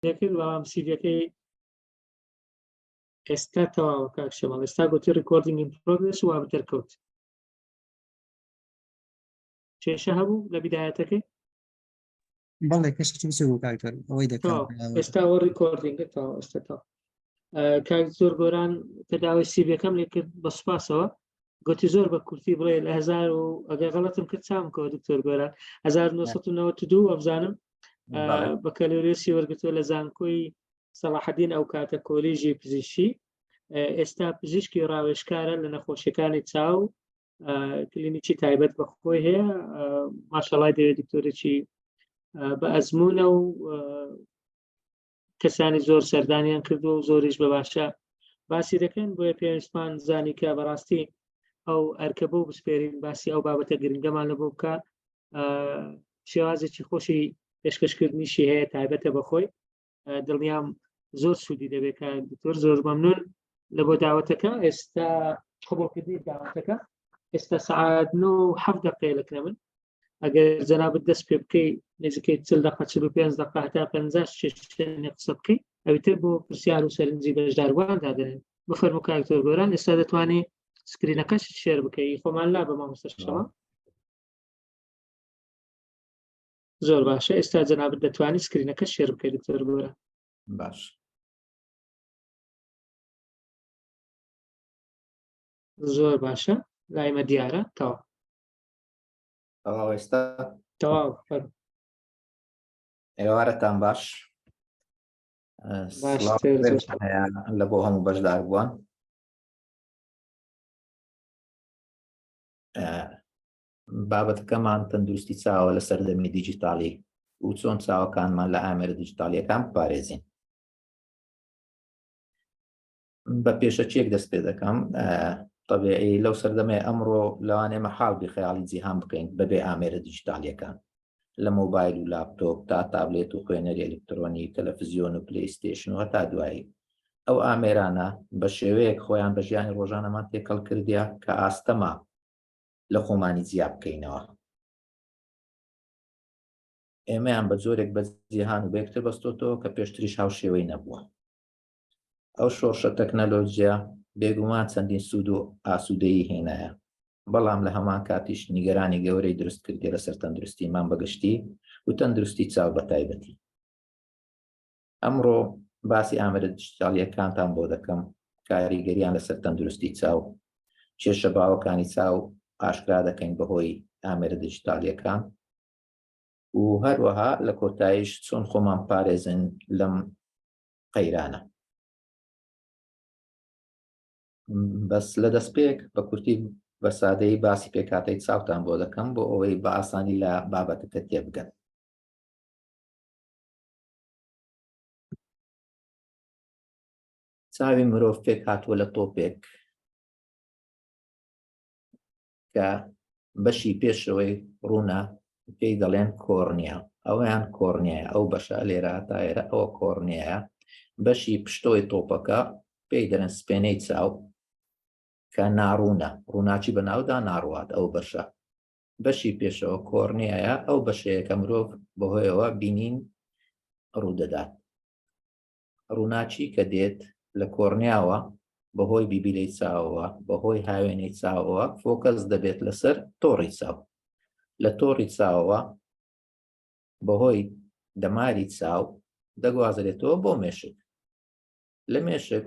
لێکرد بەڵام سیڤەکەی ئێستا تەواوە کاک شەماڵ ئێستا گوتی recording in progress وا دەرکەوت کێشە هەبوو لە بیدایەتەکەی بەڵێ کەشی چ بوو کاکتۆر ئەوەی دەکەم ئێستا ئەوە recording ە تەواو ئێستا تەواو کاک زۆر گۆران کە داوای سیڤەکەم لێ کرد بە سوپاسەوە گوتی زۆر بە کورتی بڵێ لە هزار و ئەگەر غەڵەتم کرد چام کەوە دکتۆر گۆران 1992 وابزانم بەکەلۆریۆسی وەرگتووە لە زانکۆی سەڵاحەدین ئەو کاتە کۆلیژی پزیشکی ئێستا پزیشکی ڕاوێژکارە لە نەخۆشیەکانی چاو کلینیکی تایبەت بە خۆی هەیە ماشەڵای دەوێت دکتۆرێکی بە ئەزمونە و کەسانی زۆر سەردانیان کردووە و زۆریش بە باشە باسی دەکەن بۆیە پێویستمان زانی کە بەڕاستی ئەو ئەرکە بۆ بسپێرین باسی ئەو بابەتە گرنگەمان لە بۆ بکە شێوازێکی خۆشی پێشکەشکردنیشی هەیە تایبەتە بەخۆی دڵنیام زۆر سوودی دەبێت کە دکتۆر زۆر مەمنون لە بۆ داوەتەکە ئێستا قبولکردنی داوەتەکە ئێستا سعات 9 دقەیە لەکنە من ئەگەر جەنابت دەست پێ بکەی نزیکەی 40 دقە 45 دقە هەتا 50 شێشتێنێ قسە بکەی ئەویتر بۆ پرسیار و سەرنجی بەشداربووان دادەنێن بفەرموو کاک دکتۆر گۆران ئێستا دەتوانی screen ەکەش share بکەی خۆمان لا بە مامۆستا شەماڵ زۆر باشە ئێستا جەنابت دەتوانی screen ەکە share بکەی دکتۆر گۆران باش زۆر باشە لایمە دیارە تەواو تەواو ئێستا تەواو فەرموو. ئێوارەتان باش باشتر زۆر لە بۆ هەموو بەشدار بووان بابەتەکەمان تەندروستی چاوە لە سەردەمی دیجیتاڵی و چۆن چاوەکانمان لە ئامێرە دیجیتاڵیەکان بپارێزین بە پێشەکیەک دەست پێ دەکەم طبیعی لەو سەردەمەی ئەمڕۆ لەوانەیە مەحاڵ بی خەیاڵی جیهان بکەین بەبێ ئامێرە دیجیتاڵیەکان لە مۆبایل و لاپتۆپ تا تابلێت و خوێنەری ئەلکترۆنی تەلەفزیۆن و پلەیستێشن و هەتا دوایی ئەو ئامێرانە بە شێوەیەک خۆیان بە ژیانی ڕۆژانەمان تێکەڵ کردیا کە ئاستەمە لە خۆمانی جیا بکەینەوە ئێمەیان بە جۆرێک بە جیهان و بەیەکتر بەستۆتەوە کە پێشتریش هاوشێوەی نەبووە ئەو شۆڕشە تەکنەلۆژیا بێگومان چەندین سوود و ئاسوودەیی هێنایە، بەڵام لە هەمان کاتیش نیگەرانی گەورەی دروست کردیە لەسەر تەندروستیمان بەگشتی و تەندروستی چاو بەتایبەتی. ئەمڕۆ باسی ئامێرە دیجیتاڵییەکانتان بۆ دەکەم، کاریگەریان لەسەر تەندروستی چاو، کێشە باوەکانی چاو ئاشکرا دەکەین بەهۆی ئامێرە دیجیتاڵییەکان و هەروەها لە کۆتاییش چۆن خۆمان پارێزن لەم قەیرانە. بەس لە دەستپێک بە کورتی بە سادەیی باسی پێکهاتەی چاوتان بۆ دەکەم بۆ ئەوەی بە ئاسانی لە بابەتەکە تێبگەن. چاوی مرۆڤ پێکهاتووە لە تۆپێک کە بەشی پێشەوەی ڕوونە پێی دەڵێن کۆرنیا ئەویان کۆرنیایە ئەو بەشە لێرە تا ئێرە ئەوە کۆرنیایە بەشی پشتۆی تۆپەکە پێی دەرن سپێنەی چاو کە ناڕوونە ڕووناچی بە ناودا ناڕوات ئەو بەشە بەشی پێشەوە کۆرنیایە ئەو بەشەیە کە مرۆڤ بەهۆیەوە بینین ڕوودەدات ڕووناکی کە دێت لە کۆرنیاوە بەهۆی بیبیلەی چاوەوە بەهۆی هاوێنەی چاوەوە focus دەبێت لەسەر تۆڕی چاو لە تۆڕی چاوەوە بەهۆی دەماری چاو دەگوازرێتەوە بۆ مێشک لە مێشک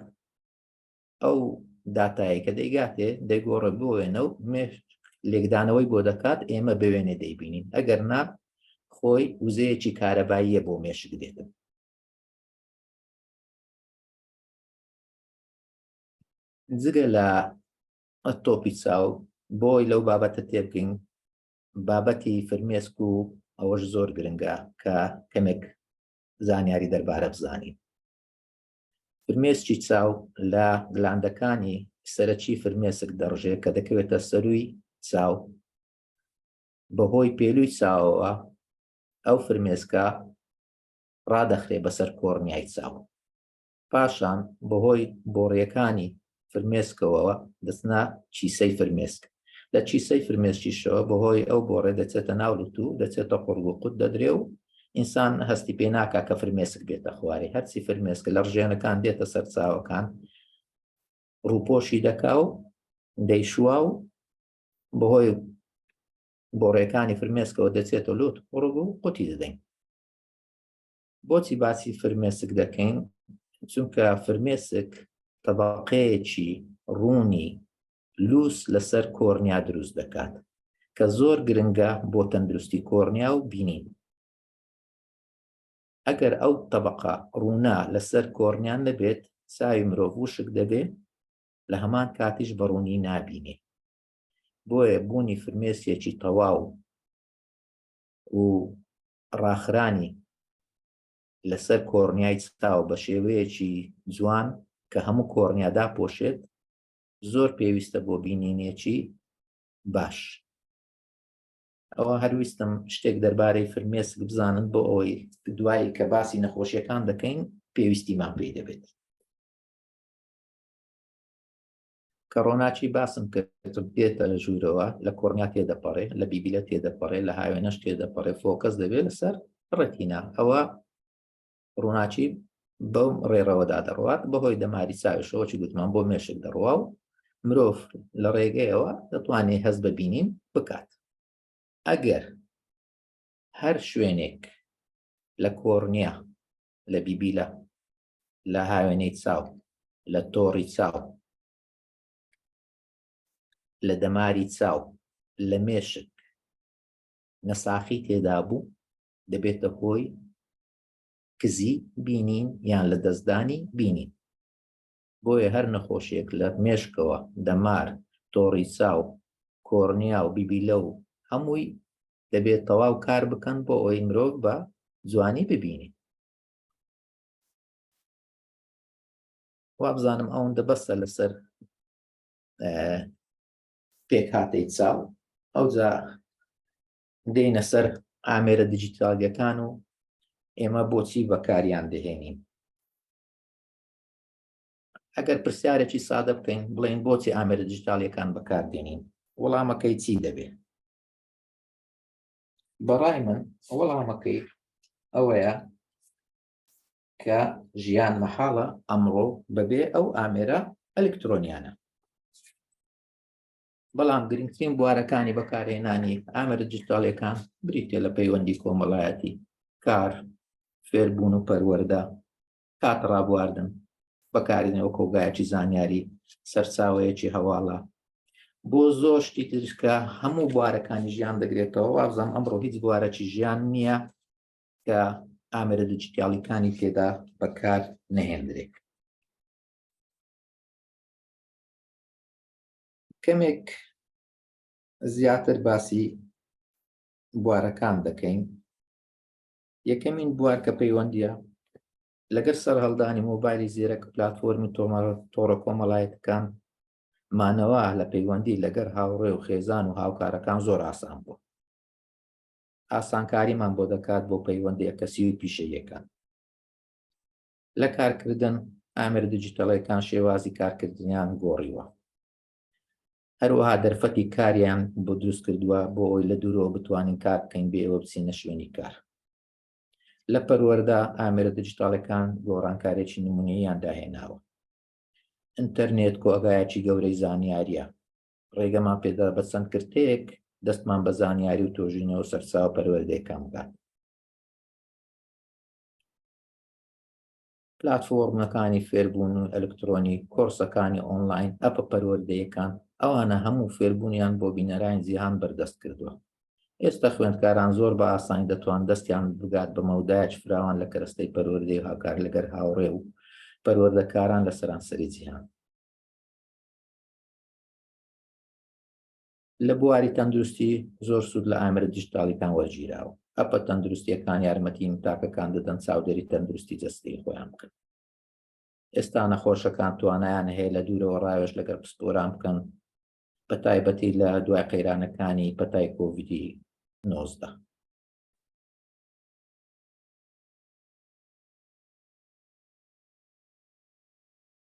ئەو داتایە کە دەیگاتێ دەیگۆڕێ بۆ وێنە و مێشک لێکدانەوەی بۆ دەکات ئێمە بەوێنێ دەیبینین ئەگەر نا خۆی وزەیەکی کارەباییە بۆ مێشک دێتن جگە لە تۆپی چاو بۆی لەو بابەتە تێبگەین بابەتی فرمێسک و ئەوەش زۆر گرنگە کە کەمێک زانیاری دەربارە بزانین فرمێسکی چاو لە گلاندەکانی سەرەکی فرمێسک دەڕژێ کە دەکەوێتە سەروی چاو بەهۆی پێلوی چاوەوە ئەو فرمێسکە ڕادەخرێ بەسەر کۆرنیای چاو. پاشان بەهۆی بۆڕیەکانی فرمێسکەوە دەچنە کیسەی فرمێسک. لە کیسەی فرمێسکیشەوە بەهۆی ئەو بۆڕێ دەچێتە ناو لوت و دەچێتە قوڕگ و قوت دەدرێ و ئینسان هەستی پێ ناکا کە فرمێسک بێتە خوارێ، هەرچی فرمێسک لە ڕژێنەکان دێتە سەر چاوەکان ڕووپۆشی دەکا و دەیشوا و بەهۆی بۆڕێکانی فرمێسکەوە دەچێتە لوت قوڕگ و قوتی دەدەین. بۆچی باسی فرمێسک دەکەین؟ چونکە فرمێسک تەبەقەیەکی ڕوونی لووس لەسەر کۆرنیا دروست دەکات کە زۆر گرنگە بۆ تەندروستی کۆرنیا و بینین. ئەگەر ئەو تەبەقە ڕوونە لەسەر کۆرنیا نەبێت چاوی مرۆڤ وشک دەبێ لە هەمان کاتیش بە ڕوونی نابینێ. بۆیە بوونی فرمێسکێکی تەواو و ڕاخرانی لەسەر کۆرنیای چاو بە شێوەیەکی جوان کە هەموو کۆرنیا داپۆشێت زۆر پێویستە بۆ بینینێکی باش. ئەوە هەرویستم شتێک دەربارەی فرمێسک بزانن بۆ ئەوەی دوایی کە باسی نەخۆشیەکان دەکەین پێویستیمان پێی دەبێت. کە ڕۆناکی باسم کرد دێتە ژوورەوە لە کۆرنیا تێدەپەڕێ لە بیبیلە تێدەپەڕێ لە هاوێنەش تێدەپەڕێ فۆکەس دەبێت لەسەر ڕێتینا ئەوە ڕووناکی بەو ڕێڕەوەدا دەڕوات بەهۆی دەماری چاویشەوە چی گوتمان بۆ مێشک دەڕوا و مرۆڤ لە ڕێگەیەوە دەتوانێت هەست بە بینین بکات ئەگەر هەر شوێنێک لە کۆرنیا لە بیبیلە لە هاوێنەی چاو لە تۆڕی چاو لە دەماری چاو لە مێشک نەساخی تێدا بوو دەبێتە هۆی کزی بینین یان لە دەستدانی بینین. بۆیە هەر نەخۆشیەک لە مێشکەوە، دەمار، تۆڕی چاو، کۆرنیا و بیبیلە و هەمووی دەبێت تەواو کار بکەن بۆ ئەوەی مرۆڤ بە جوانی ببینێ. وابزانم ئەوەندە بەسە لەسەر پێکهاتەی چاو. ئەوجا دێینە سەر ئامێرە دیجیتالیەکان و ئێمە بۆچی بەکاریان دەهێنین. ئەگەر پرسیارێکی سادە بکەین بڵێن بۆچی ئامێرە دیجیتالیەکان بەکاردێنین، وەڵامەکەی چی دەبێ؟ بەڕای من وەڵامەکەی ئەوەیە کە ژیان مەحاڵە ئەمڕۆ بەبێ ئەو ئامێرە ئەلکترۆنیانە. بەڵام گرنگترین بوارەکانی بەکارهێنانی ئامێرە دیجیتاڵیەکان بریتە لە پەیوەندی کۆمەڵایەتی، کار، فێربوون و پەروەردە، کات ڕابواردن، بەکارهێنەوە کۆگایەکی زانیاری، سەرچاوەیەکی هەواڵە، بۆ زۆر شتی تریش کە هەموو بوارەکانی ژیان دەگرێتەوە. وابزانم ئەمڕۆ هیچ بوارەکی ژیان نییە کە ئامێرە دیجیتاڵیکانی تێدا بەکار نەهێندرێت. کەمێک زیاتر باسی بوارەکان دەکەین. یەکەمین بوار کە پەیوەندیە لەگەر سەرهەڵدانی مۆبایلی زیرەک، پلاتفۆرمی تۆڕە کۆمەڵایەتەکان، مانەوە لە پەیوەندی لەگەر هاوڕێ و خێزان و هاوکارەکان زۆر ئاسان بوو. ئاسانکاریمان بۆ دەکات بۆ پەیوەندیە کەسی و پیشەییەکان. لە کارکردن ئامێرە دیجیتەڵەکان شێوازی کارکردنیان گۆڕیوە. هەروەها دەرفەتی کاریان بۆ دروست کردووە بۆ ئەوەی لە دوورەوە بتوانین کار بکەین بێ ئەوە بچینە شوێنی کار. لە پەروەردە ئامێرە دیجیتاڵەکان گۆڕانکارێکی نمونەییان داهێناوە. ئینتەرنێت کۆگایەکی گەورەی زانیاریە، ڕێگەمان پێدا بە چەند کرتەیەک دەستمان بە زانیاری و تۆژینەوە سەرچاوە پەروەردەیەکان بگات. پلاتفۆرمەکانی فێربوون و ئەلکترۆنی، کۆرسەکانی ئۆنلاین، ئەپە پەروەردەیەکان، ئەوانە هەموو فێربوونیان بۆ بینەرانی جیهان بەردەست کردووە. ئێستا خوێندکاران زۆر بە ئاسانی دەتوان دەستیان بگات بە مەودایەکی فراوان لە کەرەستەی پەروەردەی و هاوکار لەگەر هاوڕێ و پەروەردەکاران لە سەرانسەری جیهان. لە بواری تەندروستی زۆر سوود لە ئامێرە دیجیتاڵیکان وەرگیراوە. ئەپە تەندروستییەکان یارمەتی تاکەکان دەدەن چاودێری تەندروستی جەستەیی خۆیان بکەن. ئێستا نەخۆشەکان توانایان هەیە لە دوورەوە ڕاوێژ لەگەڵ پسپۆران بکەن، بە تایبەتی لە دوای قەیرانەکانی پەتای کۆڤیدی 19.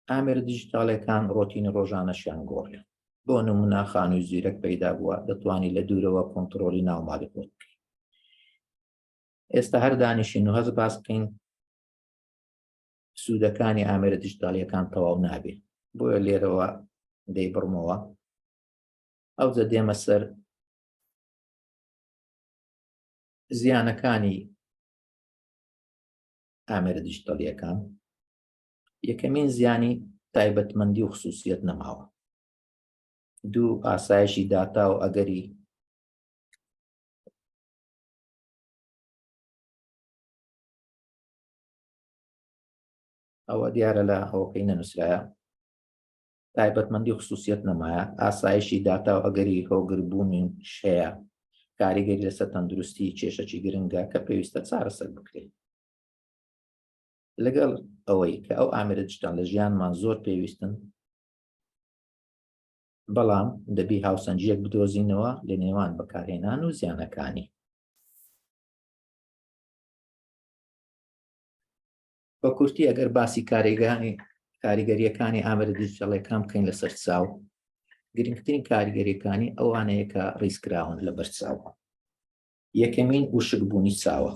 ئامێرە دیجیتاڵیەکان ڕۆتینی ڕۆژانەشیان گۆڕی. بۆ نمونە خانووی زیرەک پەیدا بووە، دەتوانی لە دوورەوە کۆنتڕۆڵی ناو ماڵی خۆت بکەیت. ئێستا هەر دانیشین و هەز باس بکەین سوودەکانی ئامێرە دیجیتاڵیەکان تەواو نابێ، بۆیە لێرەوە دەیبڕمەوە. ئەوجە دێمە سەر زیانەکانی ئامێرە دیجیتاڵیەکان. یەکەمین زیانی تایبەتمەندی و خصوصیت نەماوە. دوو، ئاسایشی داتا و ئەگەری ئەوە دیارە لە ئەوەکەی نەنووسرایە، تایبەتمەندی و خصوصیت نەمایە، ئاسایشی داتا و ئەگەری هۆگربوونی هەیە، کاریگەری لەسەر تەندروستی کێشەکی گرنگە کە پێویستە چارەسەر بکرێت. لەگەڵ ئەوەی کە ئەو ئامێرە دیجیتال لە ژیانمان زۆر پێویستن، بەڵام دەبی هاوسەنگییەک بدۆزینەوە لە نێوان بەکارهێنان و زیانەکانی. بە کورتی ئەگەر باسی کاریگەرانی کاریگەریەکانی ئامێرە دیجیتاڵیەکان بکەین لەسەر چاو، گرنگترین کاریگەریەکانی ئەوانەیە کە ڕیزکراون لە بەرچاو. یەکەمین وشکبوونی چاوە.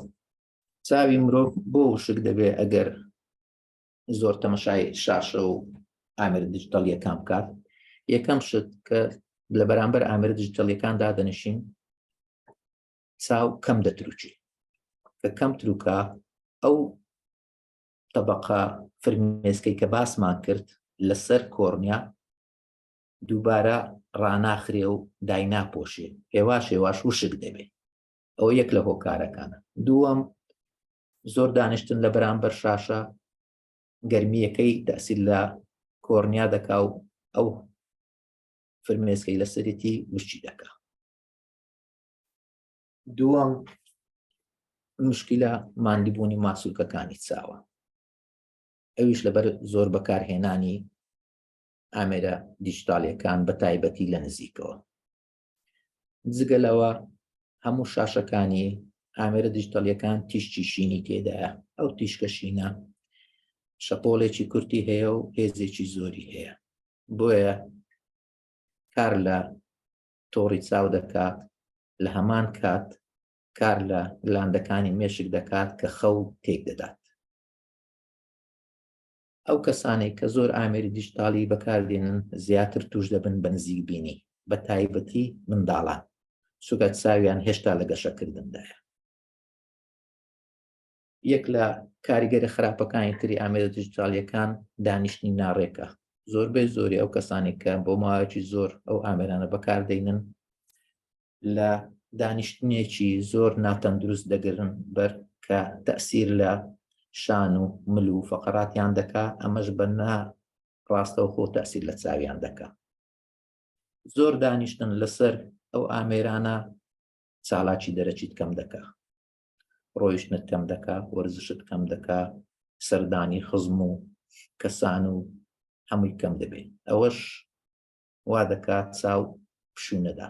چاوی مرۆڤ بۆ وشک دەبێ ئەگەر زۆر تەمەشای شاشە و ئامێرە دیجیتاڵیەکان بکات. یەکەم شت کە لە بەرامبەر ئامێرە دیجیتاڵیەکان دادەنیشین چاو کەم دەتروکی، کە کەم تروکە ئەو تەبقە فرمێسکەی کە باسمان کرد لەسەر کۆرنیا دووبارە ڕاناخرێ و دایناپۆشێ، هێواش هێواش وشک دەبێ. ئەوە یەک لە هۆکارەکانە. دووەم، زۆر دانیشتن لە بەرامبەر شاشە گەرمیەکەی تەسیر لە کۆرنیا دەکا و ئەو فرمێسکەی لەسەرێتی وشکی دەکا. دووەم مشکلە ماندیبوونی ماسولکەکانی چاوە، ئەویش لەبەر زۆر بەکارهێنانی ئامێرە دیجیتاڵیەکان بە تایبەتی لە نزیکەوە. جگە لەوە هەموو شاشەکانی ئامێرە دیجیتاڵیەکان تیشکی شینی تێدایە، ئەو تیشکە شینە شەپۆڵێکی کورتی هەیە و هێزێکی زۆری هەیە، بۆیە کار لە تۆڕی چاو دەکات، لە هەمان کات کار لە گلاندەکانی مێشک دەکات کە خەو تێک دەدات. ئەو کەسانەی کە زۆر ئامێری دیجیتاڵی بەکاردێنن زیاتر توش دەبن بە نزیک بینی، بە تایبەتی منداڵان، چونکە چاویان هێشتا لە گەشەکردندایە. یەک لە کاریگەرە خراپەکانی تری ئامێرە دیجیتاڵیەکان دانیشتنی ناڕێکە. زۆربەی زۆری ئەو کەسانی کە بۆ ماوەیەکی زۆر ئەو ئامێرانە بەکاردێنن لە دانیشتنێکی زۆر ناتەندروست دەگرن بەر کە تەسیر لە شان و مل و فەقەراتیان دەکا، ئەمەش بە نا ڕاستەوخۆ تەسیر لە چاویان دەکا. زۆر دانیشتن لەسەر ئەو ئامێرانە چالاکی دەرەکیت کەم دەکا، ڕۆیشتنت کەم دەکا، وەرزشت کەم دەکا، سەردانی خزم و کەسان و هەمووی کەم دەبێت. ئەوەش وا دەکات چاو پشوو نەدا.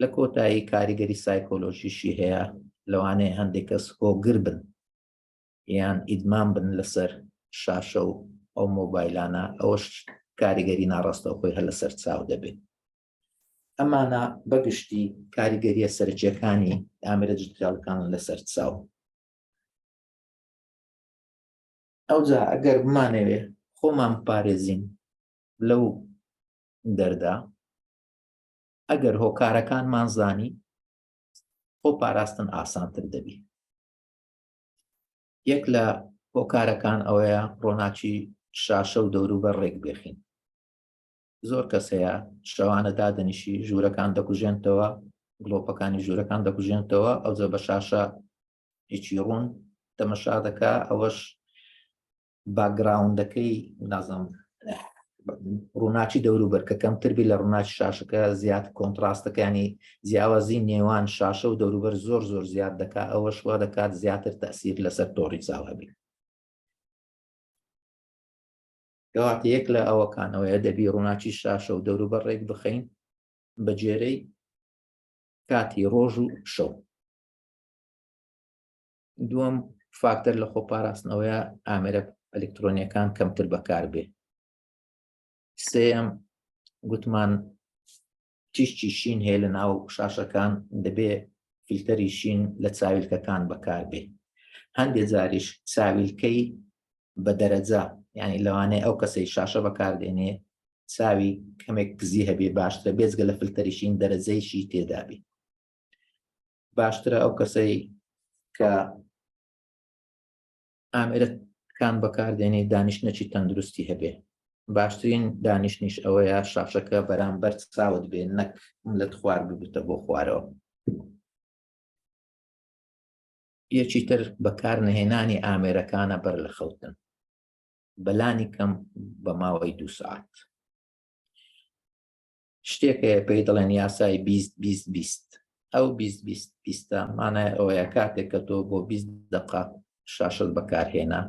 لە کۆتایی کاریگەری سایکۆلۆژیشی هەیە، لەوانەیە هەندێک کەس هۆگر بن یان ئیدمان بن لەسەر شاشە و ئەو مۆبایلانە، ئەوەش کاریگەری ناڕاستەوخۆی هەر لەسەر چاو دەبێت. ئەمانە بەگشتی کاریگەریە سەرەکیەکانی ئامێرە دیجیتاڵەکان لەسەر چاو. ئەوجا ئەگەر بمانەوێ خۆمان بپارێزین لەو دەردا، ئەگەر هۆکارەکانمان زانی خۆ پاراستن ئاسانتر دەبی. یەک لە هۆکارەکان ئەوەیە ڕۆناکی شاشە و دەوروبەر ڕێک بێخین. زۆر کەس هەیە شەوانە دادەنیشی ژوورەکان دەکوژێنتەوە، گڵۆپەکانی ژوورەکان دەکوژێنتەوە، ئەوجا بە شاشە هیچی ڕوون تەمەشا دەکا، ئەوەش باکگراوندەکەی نازانم ڕووناکی دەوروبەر کە کەمتر بی لە ڕووناکی شاشەکە زیاد کۆنتراستەکانی جیاوازی نێوان شاشە و دەوروبەر زۆر زۆر زیاد دەکا، ئەوەش وا دەکات زیاتر تەسیر لەسەر تۆڕی چاو هەبی. کەواتە یەک لە ئەوەکانەوەیە دەبی ڕووناکی شاشە و دەوروبەر ڕێک بخەین بە گوێرەی کاتی ڕۆژ و شەو. دووەم فاکتەر لە خۆپاراستنەوەیە ئامێرە ئەلکترۆنیەکان کەمتر بەکاربێ. سێیەم گوتمان تیشکی شین هەیە لە ناو شاشەکان، دەبێ فیلتەری شین لە چاویلکەکان بەکاربێ. هەندێ جاریش چاویلکەی بە دەرەجە، یعنی لەوانەیە ئەو کەسەی شاشە بەکاردێنێ چاوی کەمێک کزی هەبێ، باشترە بێجگە لە فلتەری شین دەرەجەیشی تێدابێ. باشترە ئەو کەسەی کە ئامێرەکان بەکاردێنێ دانیشتنێکی تەندروستی هەبێ. باشترین دانیشتنیش ئەوەیە شاشەکە بەرامبەر چاوت بێ، نەک ملت خوار ببتە بۆ خوارەوە. یەکی تر بەکار نەهێنانی ئامێرەکانە بەر لە خەوتن، بەلانی کەم بە ماوەی 2 سعات. شتێک هەیە پێی دەڵێن یاسای 20 20 20. ئەو 20 20 20 مانای ئەوەیە کاتێک کە تۆ بۆ 20 دقە شاشت بەکارهێنا،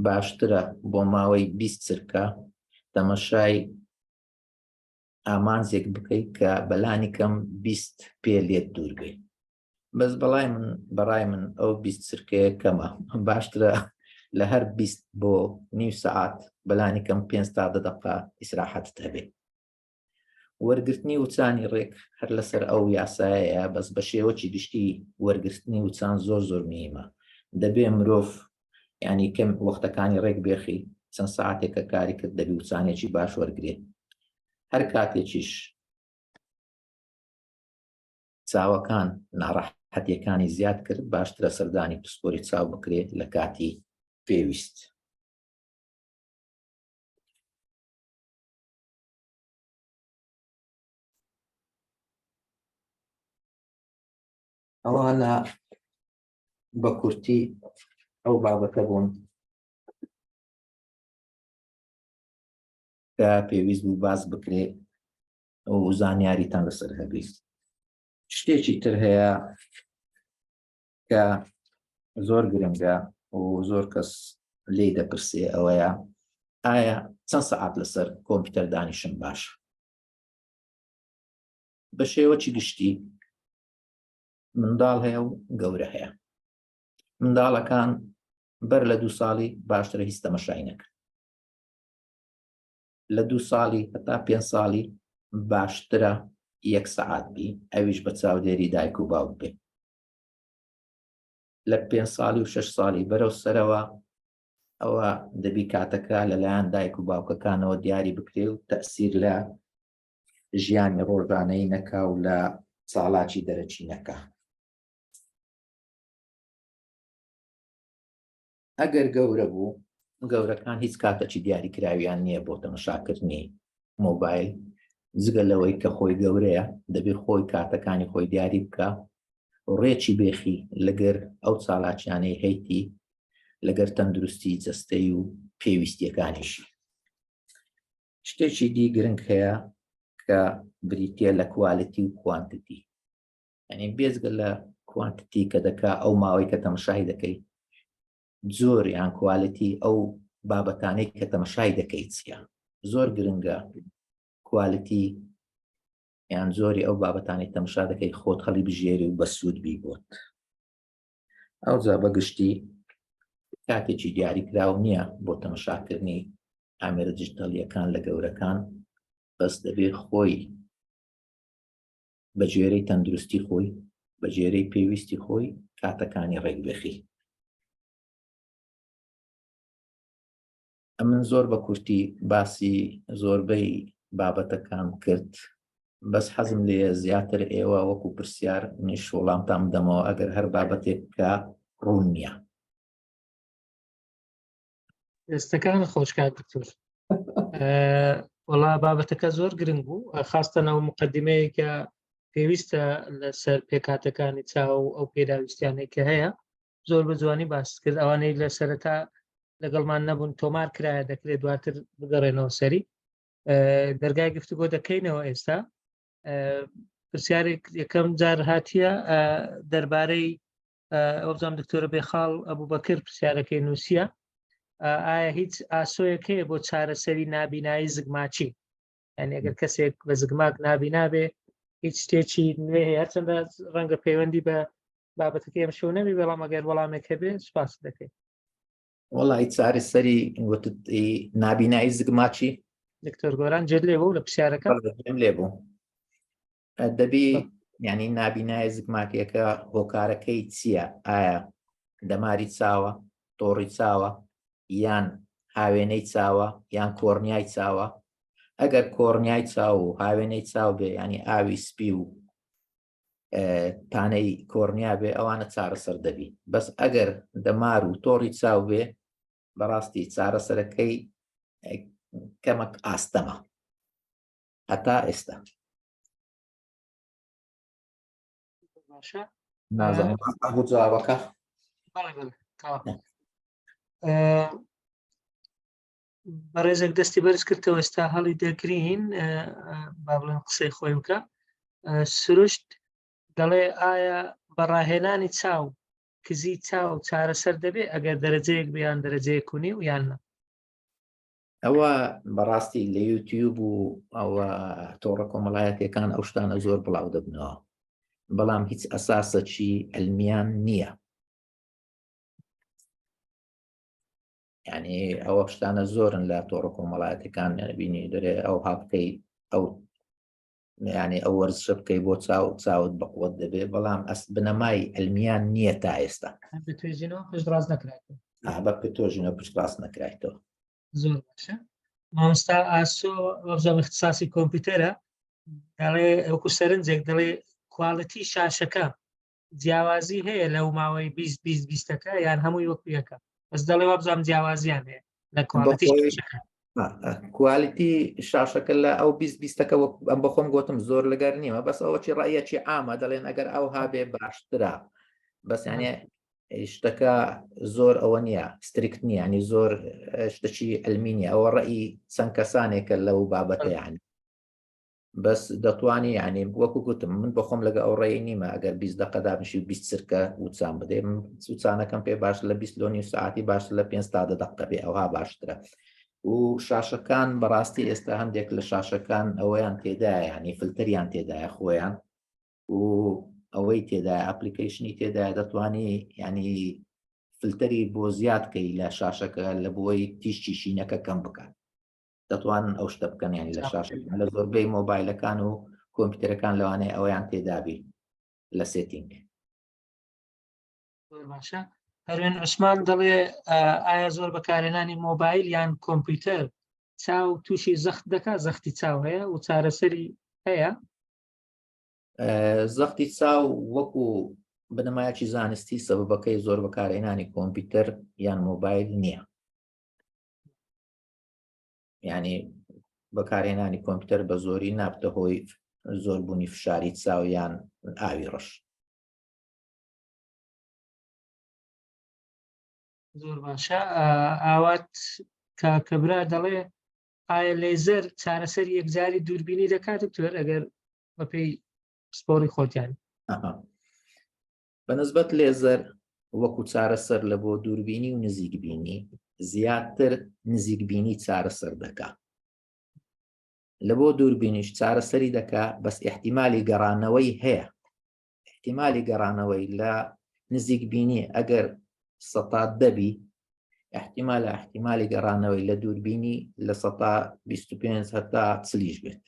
باشترە بۆ ماوەی 20 چرکە تەمەشای ئامانجێک بکەیت کە بەلانی کەم 20 پێ لێت دوور بێ. بەس بەڵای من بەڕای من ئەو 20 چرکەیە کەمە، باشترە لە هەر 20 بۆ نیو سەعات بەلانی کەم 5 تا 10 دقە ئیسراحەتت هەبێ. وەرگرتنی وچانی ڕێک هەر لەسەر ئەو یاسایەیە، بەس بە شێوەکی گشتی وەرگرتنی وچان زۆر زۆر مهمە. دەبێ مرۆڤ ینی کەم وەختەکانی ڕێک بێخی، چەند ساعتێک کە کاری کرد دەبی وچانێکی باش وەرگێ. هەر کاتێکیش چاوەکان ناڕەحەتیەکانی زیاد کرد، باشترە سەردانی پسپۆری چاو بکرێت لە کاتی پێویست. ئەوانە بە کورتی ئەو بابەتە بوون کە پێویست بوو باس بکرێ و زانیاریتان لەسەر هەبیت. شتێکی تر هەیە کە زۆر گرنگە و زۆر کەس لێی دەپرسێ، ئەوەیە ئایا چەند سەعات لەسەر کۆمپیوتەر دانیشم باش؟ بە شێوەکی گشتی منداڵ هەیە و گەورە هەیە. منداڵەکان بەر لە 2 ساڵی باشترە هیچ تەمەشای نەکەن. لە 2 ساڵی هەتا 5 ساڵی باشترە 1 سەعات بی، ئەویش بە چاودێری دایک و باوک بێ. لە 5 ساڵی و 6 ساڵی بەرەو سەرەوە ئەوە دەبی کاتەکە لەلایەن دایک و باوکەکانەوە دیاری بکرێ و تەسیر لە ژیانی ڕۆژانەی نەکا و لە چالاکی دەرەکی نەکا. ئەگەر گەورە بوو، گەورەکان هیچ کاتەکی دیاریکراویان نییە بۆ تەمەشاکردنی مۆبایل، جگە لەوەی کە خۆی گەورەیە دەبێت خۆی کاتەکانی خۆی دیاری بکە، ڕێکی بێخی لەگەر ئەو چالاکیانەی هەیتی، لەگەر تەندروستی جەستەی و پێویستیەکانیشی. شتێکی دی گرنگ هەیە کە بریتە لە quality و quantity. یعنی بێجگە لە quantity کە دەکا ئەو ماوەی کە تەمەشای دەکەی، زۆر یان quality ئەو بابەتانەی کە تەمەشای دەکەیت چییە. زۆر گرنگە quality یان زۆری ئەو بابەتانەی تەمەشا دەکەی خۆت هەڵی بژێری و بەسوود بی بۆت. ئەوجا بەگشتی کاتێکی دیاریکراو نییە بۆ تەمەشاکردنی ئامێرە دیجیتالیەکان لە گەورەکان، بەس دەبێت خۆی بە گوێرەی تەندروستی خۆی، بە گوێرەی پێویستی خۆی کاتەکانی ڕێکبخی. ئەمن زۆر بە کورتی باسی زۆربەی بابەتەکان کرد، بەس حەزم لێیە زیاتر ئێوە وەکو پرسیار منیش وەڵامتان بدەمەوە ئەگەر هەر بابەتێک کە ڕوون نییە. دەستەکان خۆش کاک دکتۆر. وەڵا بابەتەکە زۆر گرنگ بوو، خاستە ناو مقدمەیە کە پێویستە لەسەر پێکهاتەکانی چاو ئەو پێداویستیانەی کە هەیە زۆر بە جوانی باس کرد. ئەوانەی لە سەرەتا لەگەڵمان نەبوون تۆمار کرایە، دەکرێت دواتر بگەڕێنەوە سەری. دەرگای گفتوگۆ دەکەینەوە ئێستا. پرسیارێک یەکەم جار هاتیە دەربارەی ئەوزام دکتۆرە بێخاڵ ئەبوو بەکر پرسیارەکەی نووسیە، ئایا هیچ ئاسۆیەک هەیە بۆ چارەسەری نابینایی زگماچی؟ یعنی ئەگەر کەسێک بە زگماک نابینا بێ هیچ شتێکی نوێ هەیە؟ هەرچەندە ڕەنگە پەیوەندی بە بابەتەکەی ئەم شەو نەبی، بەڵام ئەگەر وەڵامێک هەبێ سوپاس دەکەین. وەڵی چارەسەری وتت نابینایی زگماچی دکتۆر گۆران جێت لێ بوو لە پرسیارەکە؟ لێ بوو. دەبی ینی نابینای زگماکیەکە هۆکارەکەی چییە؟ ئایا دەماری چاوە، تۆڕی چاوە، یان هاوێنەی چاوە، یان کۆرنیای چاوە؟ ئەگەر کۆرنیای چاو و هاوێنەی چاو بێ، ینی ئاوی سپی و تانەی کۆرنیا بێ، ئەوانە چارەسەر دەبی. بەس ئەگەر دەمار و تۆڕی چاو بێ، بەڕاستی چارەسەرەکەی کەمەک ئاستەمە هەتا ئێستا. باشە نازانم ئەبوو جوابەکە. بەڵێ بەڵێ تەواو. بەڕێزێک دەستی بەرز کردەوە ئێستا هەڵی دەگرین با بڵێن قسەی خۆی بکە. سروشت دەڵێ ئایا بە ڕاهێنانی چاو کزی چاو چارەسەر دەبێ ئەگەر دەرەجەیەک بێ یان دەرەجەیەک و نیو یان نا؟ ئەوە بەڕاستی لە یوتیوب و ئەوە تۆڕە کۆمەڵایەتەکان ئەو شتانە زۆر بڵاو دەبنەوە، بەڵام هیچ ئەساسەکی ئەلمیان نییە. یعنی ئەوە شتانە زۆرن لە تۆڕە کۆمەڵایەتەکان بینی دەرێ ئەو هاکەی ئەو یعنی ئەو وەرزشە بکەی بۆ چاو چاوت بەقوت دەبێ، بەڵام ئەس بنەمای ئەلمیان نییە تا ئێستا. بە توێژینەوە پشتڕاست نەکرایتەوە. بە توێژینەوە پشتڕاست نەکرایتەوە. زۆر باشە مامۆستا ئاسۆ، وەبزانم اختصاصی کۆمپیوتەرە، دەڵێ وەکو سەرنجێک دەڵێ quality شاشەکە جیاوازی هەیە لەو ماوەی 20 20 بیستەکە یان هەمووی وەکو یەکە؟ بەس دەڵێ وابزانم جیاوازیان هەیە لە quality شاشەکە. quality شاشەکە لە ئەو 20 بیستەکە وەک ئەم بەخۆم گوتم زۆر لەگەر نیمە، بەس ئەوە چی ڕایەکی عامە دەڵێن ئەگەر ئەو هابێ باشترە، بەس یانێ شتەکە زۆر ئەوە نییە، strict نییە، ینی زۆر شتەکی علمی نییە، ئەوە ڕئی چەند کەسانێکە لەو بابەتە. یعنی بەس دەتوانی، ینی وەکو گوتم من بەخۆم لەگە ئەو ڕێی نیمە ئەگەر 20 دقە دابنیشی و 20 چرکە وچان بدەێ، من وچانەکەم پێ باش لە 20 لۆ نیو ساعتی باش لە 5 تا 10 دقە بێ، ئەوها باشترە. و شاشەکان بەڕاستی ئێستا هەندێک لە شاشەکان ئەوەیان تێدایە، ینی فلتەریان تێدایە خۆیان و ئەوەی تێدایە، application ی تێدایە، دەتوانی ینی فلتەری بۆ زیاد کەی لە شاشەکە لە بۆی تیشکی شینەکە کەم بکات. دەتوانن ئەو شتە بکەن، ینی لە شاشەکان لە زۆربەی مۆبایلەکان و کۆمپیوتەرەکان لەوانەیە ئەوەیان تێدابی لە setting. زۆر باشە. هەروێن عوسمان دەڵێ ئایا زۆر بەکارهێنانی مۆبایل یان کۆمپیوتەر چاو تووشی زەخت دەکات؟ زەختی چاو هەیە و چارەسەری هەیە؟ زەختی چاو وەکو بنەمایەکی زانستی سەبەبەکەی زۆر بەکارهێنانی کۆمپیوتەر یان مۆبایل نییە. یعنی بەکارهێنانی کۆمپیوتەر بە زۆری نابتە هۆی زۆربوونی فشاری چاو یان ئاوی ڕەش. زۆر باشە. ئاوات کاکەبرا دەڵێ ئایا لێزەر چارەسەری یەکجاری دووربینی دەکات دکتۆر ئەگەر بەپێی پسپۆڕی خۆتیان؟ بەنسبەت لێزەر وەکو چارەسەر لە بۆ دووربینی و نزیکبینی، زیاتر نزیکبینی چارەسەر دەکا، لە بۆ دووربینیش چارەسەری دەکا، بەس احتیمالی گەڕانەوەی هەیە. احتیمالی گەڕانەوەی لە نزیکبینی ئەگەر سەتا دەبی، احتیمالە احتیمالی گەڕانەوەی لە دووربینی لە سەتا 25 هەتا چلیش بێت.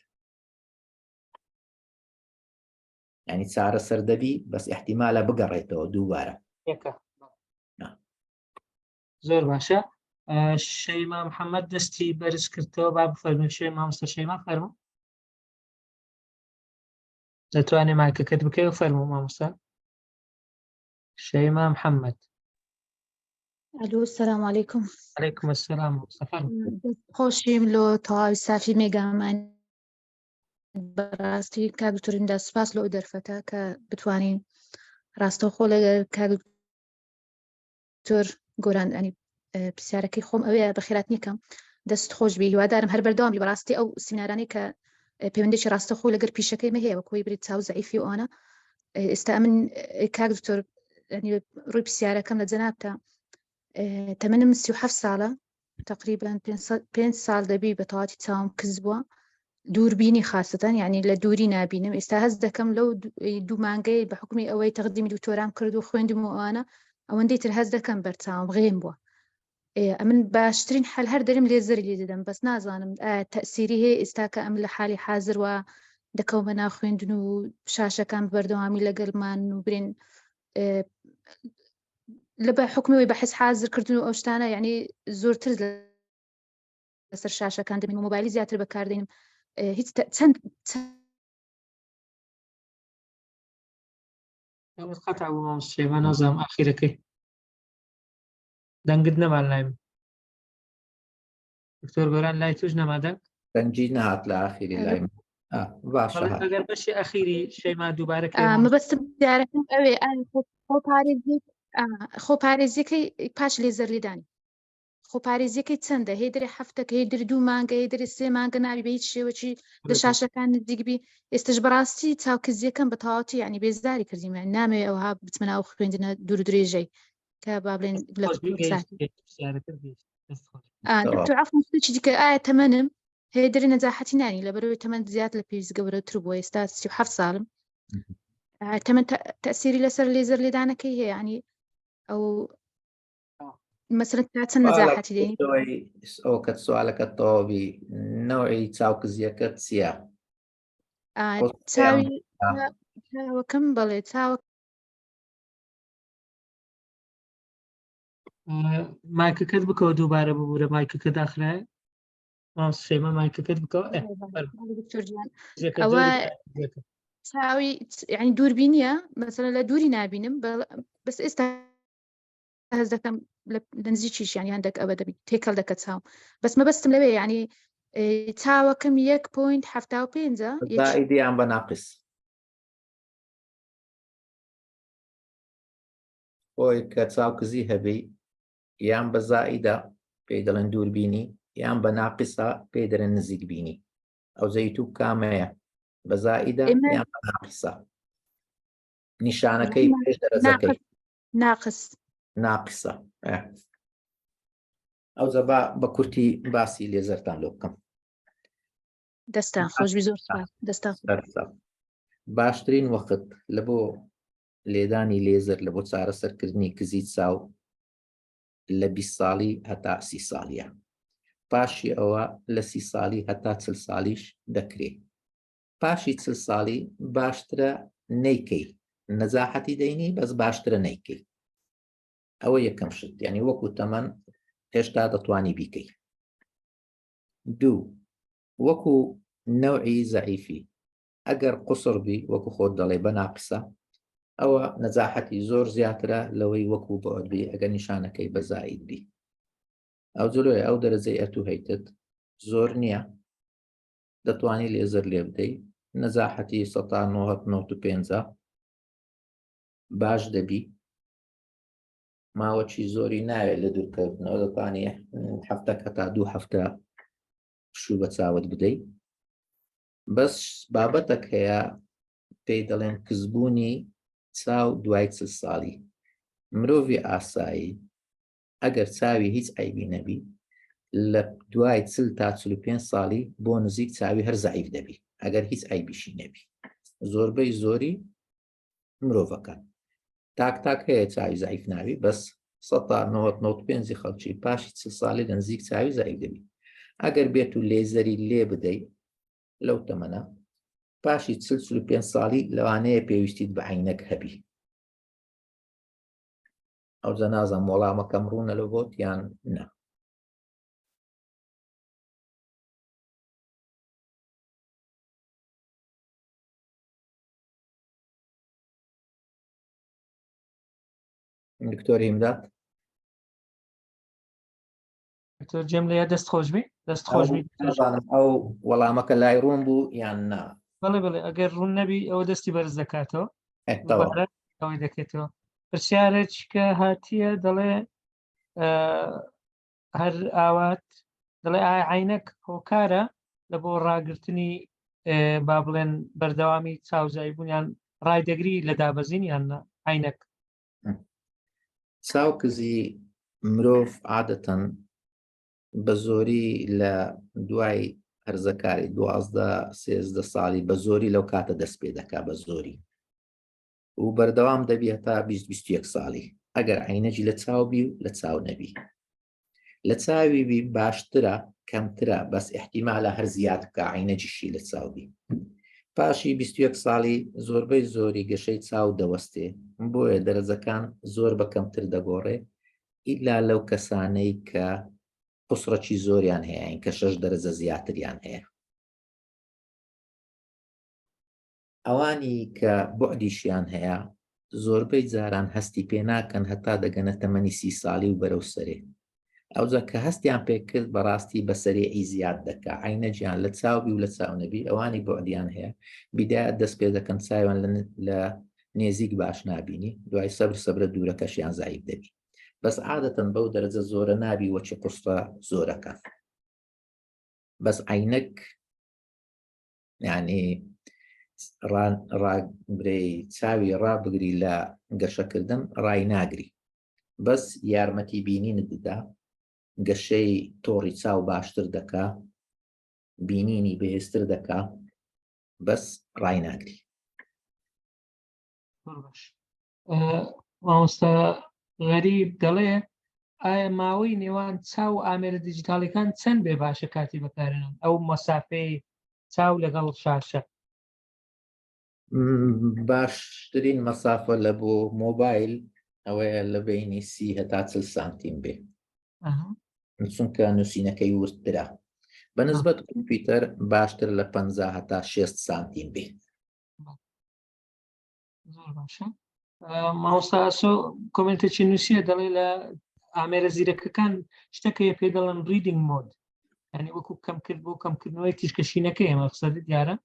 ینی چارەسەر دەبی بەس احتیمالە بگەڕێتەوە دووبارە. زۆر باشە. شەیما محەممەد دەستی بەرز کردەوە، با بفەرموو. شەیما، مامۆستا شەیما فەرموو، دەتوانێت مایکەکەت بکەی و فەرموو مامۆستا شەیما محەممەد. ئەلو، السلام علیکم. علیکم السلام مامۆستا، فەرموو. خۆشیم لۆ تەواوی سافی مێگامان. بەڕاستی کاک دکتۆر ئیمداد سوپاس لۆ ئەو دەرفەتە کە بتوانین ڕاستەوخۆ لەگەر کاک دکتۆر گۆران ئەنی پرسیارەکەی خۆم ئەوەیە بەخێراتنی کەم. دەست خۆش بی، هیوادارم هەر بەردەوام بی. بەڕاستی ئەو سیمینارانەی کە پەیوەندێکی ڕاستەخۆ لەگەر پیشەکەی مە هەیە وەکۆی بری چاو زەعیفی و ئەوانە. ئێستا من کاک دکتۆر ڕووی پرسیارەکەم لە جەنابتە، تەمەنم 37 ساڵە، تقریبا پێنج ساڵ دەبی بە تەواتی چاوم کز بووە، دووربینی خاستەن یعنی لە دووری نابینم. ئێستا هەست دەکەم لەو دوو مانگەی بە حکومی ئەوەی تەقدیمی دکتۆرام کرد و خوێندم و ئەوانە ئەوەندەی تر هەست دەکەم بەرچاوم غێم بووە. ئەمن باشترین حل هەر دەرم لێزەری لێ دەدەم، بەس نازانم تەسیری هەیە ئێستا کە ئەم لە حالی حاضر وە. دەکەومە ناو خوێندن و شاشەکان بەردەوامی لەگەڵمان و برێن لە بە حکومەوەی بە حس حازرکردن و ئەو شتانە یعنی زۆرتر لەسەر شاشەکان دەبین و مۆبایلی زیاتر بەکاردێنم هیچ چەند قەتع بوو مامۆستا نازانم ئاخیرەکەی دەنگت نەما لای من دکتۆر گۆران لای توش نەما دەنگ دەنگی نهات لە ئاخیری لای من باشە ئەگەر بەشی ئەخیری شەیما دووبارە مەبەستم دیارەکەم ئەوێ خۆپارێزی خۆپارێزیەکەی پاش لێزەر لێدانی خۆپارێزیەکەی چەندە هەی دەرێ هەفتەکە هەی دەرێ دوو مانگە هەی دەرێ سێ مانگە نابی بە هیچ شێوەکی لە شاشەکان نزیک بی ئێستش بەڕاستی چاوکزیەکەم بە تەواوەتی یعنی بێزاری کردیم یعنی نامەوێ ئەوها بچمە ناو خوێندنە دوور و درێژەی کە با بڵێن لە دکتۆر عەفوو شتێکی دیکە ئایا تەمەنم هەیە دەرێ نەجاحەتی نانی لەبەرەوەی تەمەن زیاد لە پێویست گەورەتر بووە ئێستا 37 ساڵم تەمەن تەسیری لەسەر لێزەر لێدانەکەی هەیە ینی ئەو مەسەلەن تا چەند نەزاحەتی دێنی ئەو کە سوالەکە تەواوی نەوعی چاوکزیەکە چییە؟ چاوی چاوەکەم بەڵێ چاوە مایکەکەت بکەوە دووبارە ببوورە مایکەکە داخرایە مامۆستا مایکەکەت بکەوە ئەوە چاوی یعنی دووربینیە مەسەلەن لە دووری نابینم بەس ئێستا هەست دەکەم لە نزیکیش یانی هەندێک ئەوە دەبی تێکەڵ دەکە چاو بەس مەبەستم لەوێ یعنی چاوەکەم یەک point هەفتا و پێنجە زائیدیان بە ناقس خۆی کە چاوکزی هەبی یان بە زائیدە پێی دەڵێن دووربینی یان بە ناقسە پێی دەڵێن نزیک بینی ئەو زەیتو کامەیە بە زائیدە یان بە ناقسە نیشانەکەی پێش دەرەجەکەی ناقس ناقسە ئەو زەبا بە کورتی باسی لێزەرتان لۆ بکەم دەستان خۆشبی زۆر دەستان باشترین وەخت لە بۆ لێدانی لێزەر لە بۆ چارەسەرکردنی کزی چاو لە 20 ساڵی هەتا سی ساڵیە پاشی ئەوە لە سی ساڵی هەتا چل ساڵیش دەکرێت پاشی چل ساڵی باشترە نەیکەی نەزاحەتی دەینی بەس باشترە نەیکەی ئەوە یەکەم شت یعنی وەکو تەمەن هێشتا دەتوانی بیکەی دوو وەکو نەوعی زەعیفی ئەگەر قسڕ بی وەکو خۆت دەڵێ بە ناقسە ئەوە نەزاحەتی زۆر زیاترە لەوەی وەکو بەعود بی ئەگەر نیشانەکەی بە زائید بی ئەو جلۆیە ئەو دەرەجەی ئەتوو هەیتت زۆر نییە دەتوانی لێزەر لێ بدەی نەزاحەتی سەتا نۆهەت نۆت و پێنجە باش دەبی ماوەکی زۆری ناوێت لە دوورکەوتنەوە دەتوانی هەفتە هەتا دوو هەفتە پشوو بە چاوت بدەیت بەس بابەتەک هەیە پێی دەڵێن کزبوونی چاو دوای چل ساڵی مرۆڤی ئاسایی ئەگەر چاوی هیچ عەیبی نەبی لە دوای چل تا 45 ساڵی بۆ نزیک چاوی هەر زەعیف دەبی ئەگەر هیچ عەیبیشی نەبی زۆربەی زۆری مرۆڤەکان تاک تاک هەیە چاوی زەعیف ناوی بەس 95 خەڵکی پاشی چل ساڵی لە نزیک چاوی زەعیف دەبی ئەگەر بێت و لێزەری لێ بدەی لەو تەمەنە پاشی چل 45 ساڵی لەوانەیە پێویستیت بە عینەک هەبی ئەوجا نازانم وەڵامەکەم ڕوونە لە بۆت یان نا. دکتۆر هیمداد دکتۆر جێم لێ دەست خۆشبی دەست خۆشبی نازانم ئەو وەڵامەکە لای ڕوون بوو یان نا بەڵێ بەڵێ ئەگەر ڕوون نەبی ئەوە دەستی بەرز دەکاتەوە ئەوەی دەکرێتەوە پرسیارێک کە هاتیە دەڵێ هەر ئاوات دەڵێ ئایا عینەک هۆکارە لە بۆ ڕاگرتنی با بڵێن بەردەوامی چاوزایی بوونیان ڕای دەگری لە دابەزین یان عینەک چاوکزی مرۆڤ عادەتەن بە زۆری لە دوای هەرزەکاری دوازدە سێزدە ساڵی بە زۆری لەو کاتە دەست پێ دەکا بە زۆری و بەردەوام دەبی هەتا 21 ساڵی ئەگەر عینەجی لە چاو بی و لە چاو نەبی لە چاوی بی باشترە کەمترە بەس احتیمالە هەر زیاد بکە عینەجیشی لە چاو بی. پاشی 21 ساڵی زۆربەی زۆری گەشەی چاو دەوەستێ، بۆیە دەرەجەکان زۆر بە کەمتر دەگۆڕێ، ئیلا لەو کەسانەی کە قوسڕەکی زۆریان هەیە کە شەش دەرەجە زیاتریان هەیە. ئەوانی کە بوعدیشیان هەیە زۆربەی جاران هەستی پێ ناکەن هەتا دەگەنە تەمەنی سی ساڵی و بەرەو سەرێ. ئەوجا کە هەستیان پێ کرد بەڕاستی بە سەریعی زیاد دەکا عەینەجیان لە چاو بی و لە چاو نەبی ئەوانی بوعدیان هەیە بیدایەت دەست پێ دەکەن چاویان لە نێزیک باش نابینی دوای سەبر سەبرە دوورەکەشیان زایف دەبی بەس عادەتەن بەو دەرەجە زۆرە نابی وەچی قوسڕە زۆرەکان بەس عینەک یعنی ڕابرێی چاوی ڕابگری لە گەشەکردن ڕای ناگری بەس یارمەتی بینینت دەدا گەشەی تۆڕی چاو باشتر دەکا بینینی بەهێزتر دەکا بەس ڕای ناگری. مامۆستا غەریب دەڵێ ئایا ماوەی نێوان چاو و ئامێرە دیجیتاڵیەکان چەند بێ باشە کاتی بەکارهێنان ئەو مەسافەی چاو لەگەڵ شاشە؟ باشترین مەسافە لە بۆ مۆبایل ئەوەیە لە بینی سی هەتا چل سانتیم بێ چونکە نووسینەکەی وردترە بە نسبەت کۆمپیوتەر باشتر لە 50 هەتا 6 سانتیم بێ. زۆر باشە مامۆستا ئاسۆ کۆمنتێکی نووسیە دەڵێ لە ئامێرە زیرەکەکان شتەکەی پێ دەڵێن reading mode ینی وەکو کەم کرد بۆ کەمکردنەوەی تیشکەشینەکەی ئەمە قسە دیارە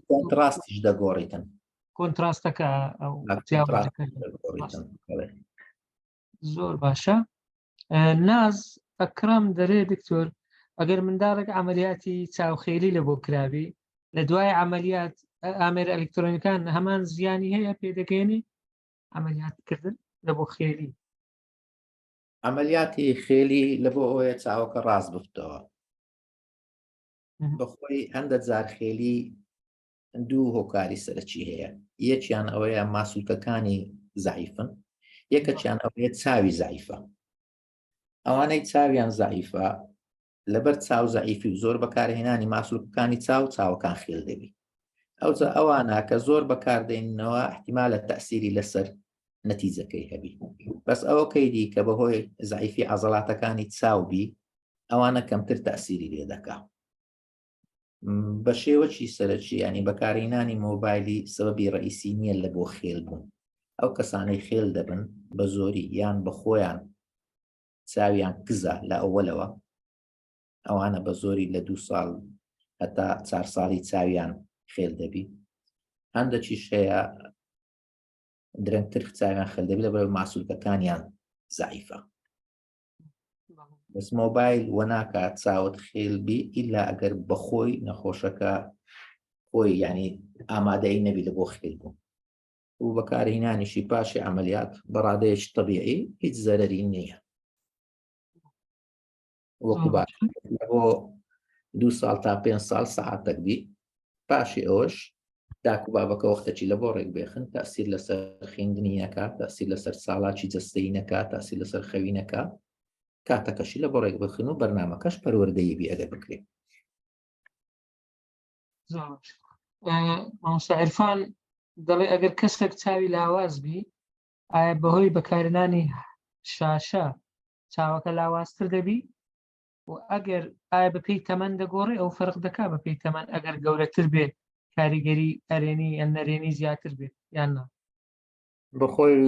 contrast یش دەگۆڕیتن contrast ەکە زۆر باشە ناز ئەکرم دەرێ دکتۆر ئەگەر منداڵێک عملیاتی چاوخێلی لە بۆ کرابی لە دوای عملیات ئامێر ئەلکترۆنیکان هەمان زیانی هەیە پێدەگەێنی عملیات کردن لە بۆ خێلی عملیاتی خێلی لە بۆ ئەوەیە چاوەکە ڕاست بفتەوە بەخۆی هەندە جار خێلی دوو هۆکاری سەرەکی هەیە یەکیان ئەوەیە ماسولکەکانی زعیفن یەکەکیان ئەوەیە چاوی زعیفە ئەوانەی چاویان زعیفە لەبەر چاو زعیفی و زۆر بەکارهێنانی ماسولکەکانی چاو چاوەکان خێل دەبی ئەوجا ئەوانە کە زۆر بەکاردێنەوە احتیمالە تەسیری لەسەر نەتیجەکەی هەبی بەس ئەوە کەیدی کە بەهۆی زعیفی عەزەڵاتەکانی چاو بی ئەوانە کەمتر تەسیری لێ دەکا بە شێوەکی سەرەکی ینی بەکارهێنانی مۆبایلی سەبەبی ڕئیسی نییە لە بۆ خێل بوون ئەو کەسانەی خێل دەبن بە زۆری یان بە خۆیان چاویان کزە لە ئەوەلەوە ئەوانە بە زۆری لە دوو ساڵ هەتا چار ساڵی چاویان خێل دەبی هەندێکیش هەیە درەنگتر چاویان خێل دەبی لەبەر ماسولکەکانیان زعیفە بەس مۆبایل وەناکات چاوت خێل بی ئیلا ئەگەر بەخۆی نەخۆشەکە خۆی ینی ئامادەی نەبی لە بۆ خێل بوو و بەکارهینانیشی پاشی عملیات بەڕادەیەکی طبیعی هیچ زەرەری نییە وەکو باش بۆ دوو ساڵ تا پێ ساڵ سەعاتەک بی پاشی ئەوەش داک و بابەکە وەختەکی لە بۆ ڕێک بێخن تاسیر لەسەر خوێندنی نەکا تاسیر لەسەر ساڵاکی جەستەی نەکا تاسیر لەسەر خەوی نەکا کاتەکەشی لە بۆ ڕێک بخن و بەرنمەکەش پەروەردەیی بی ئەگەر بکرێت. مامۆستا عیرفان دەڵێ ئەگەر کەسێک چاوی لاواز بی ئایا بەهۆی بەکارهێنانی شاشە چاوەکە لاوازتر دەبی و ئەگەر ئایا بەپێی تەمەن دەگۆڕێ ئەو فەرق دەکا بەپێی تەمەن ئەگەر گەورەتر بێ کاریگەری ئەرێنی یان نەرێنی زیاتر بێت یان نا؟ بەخۆی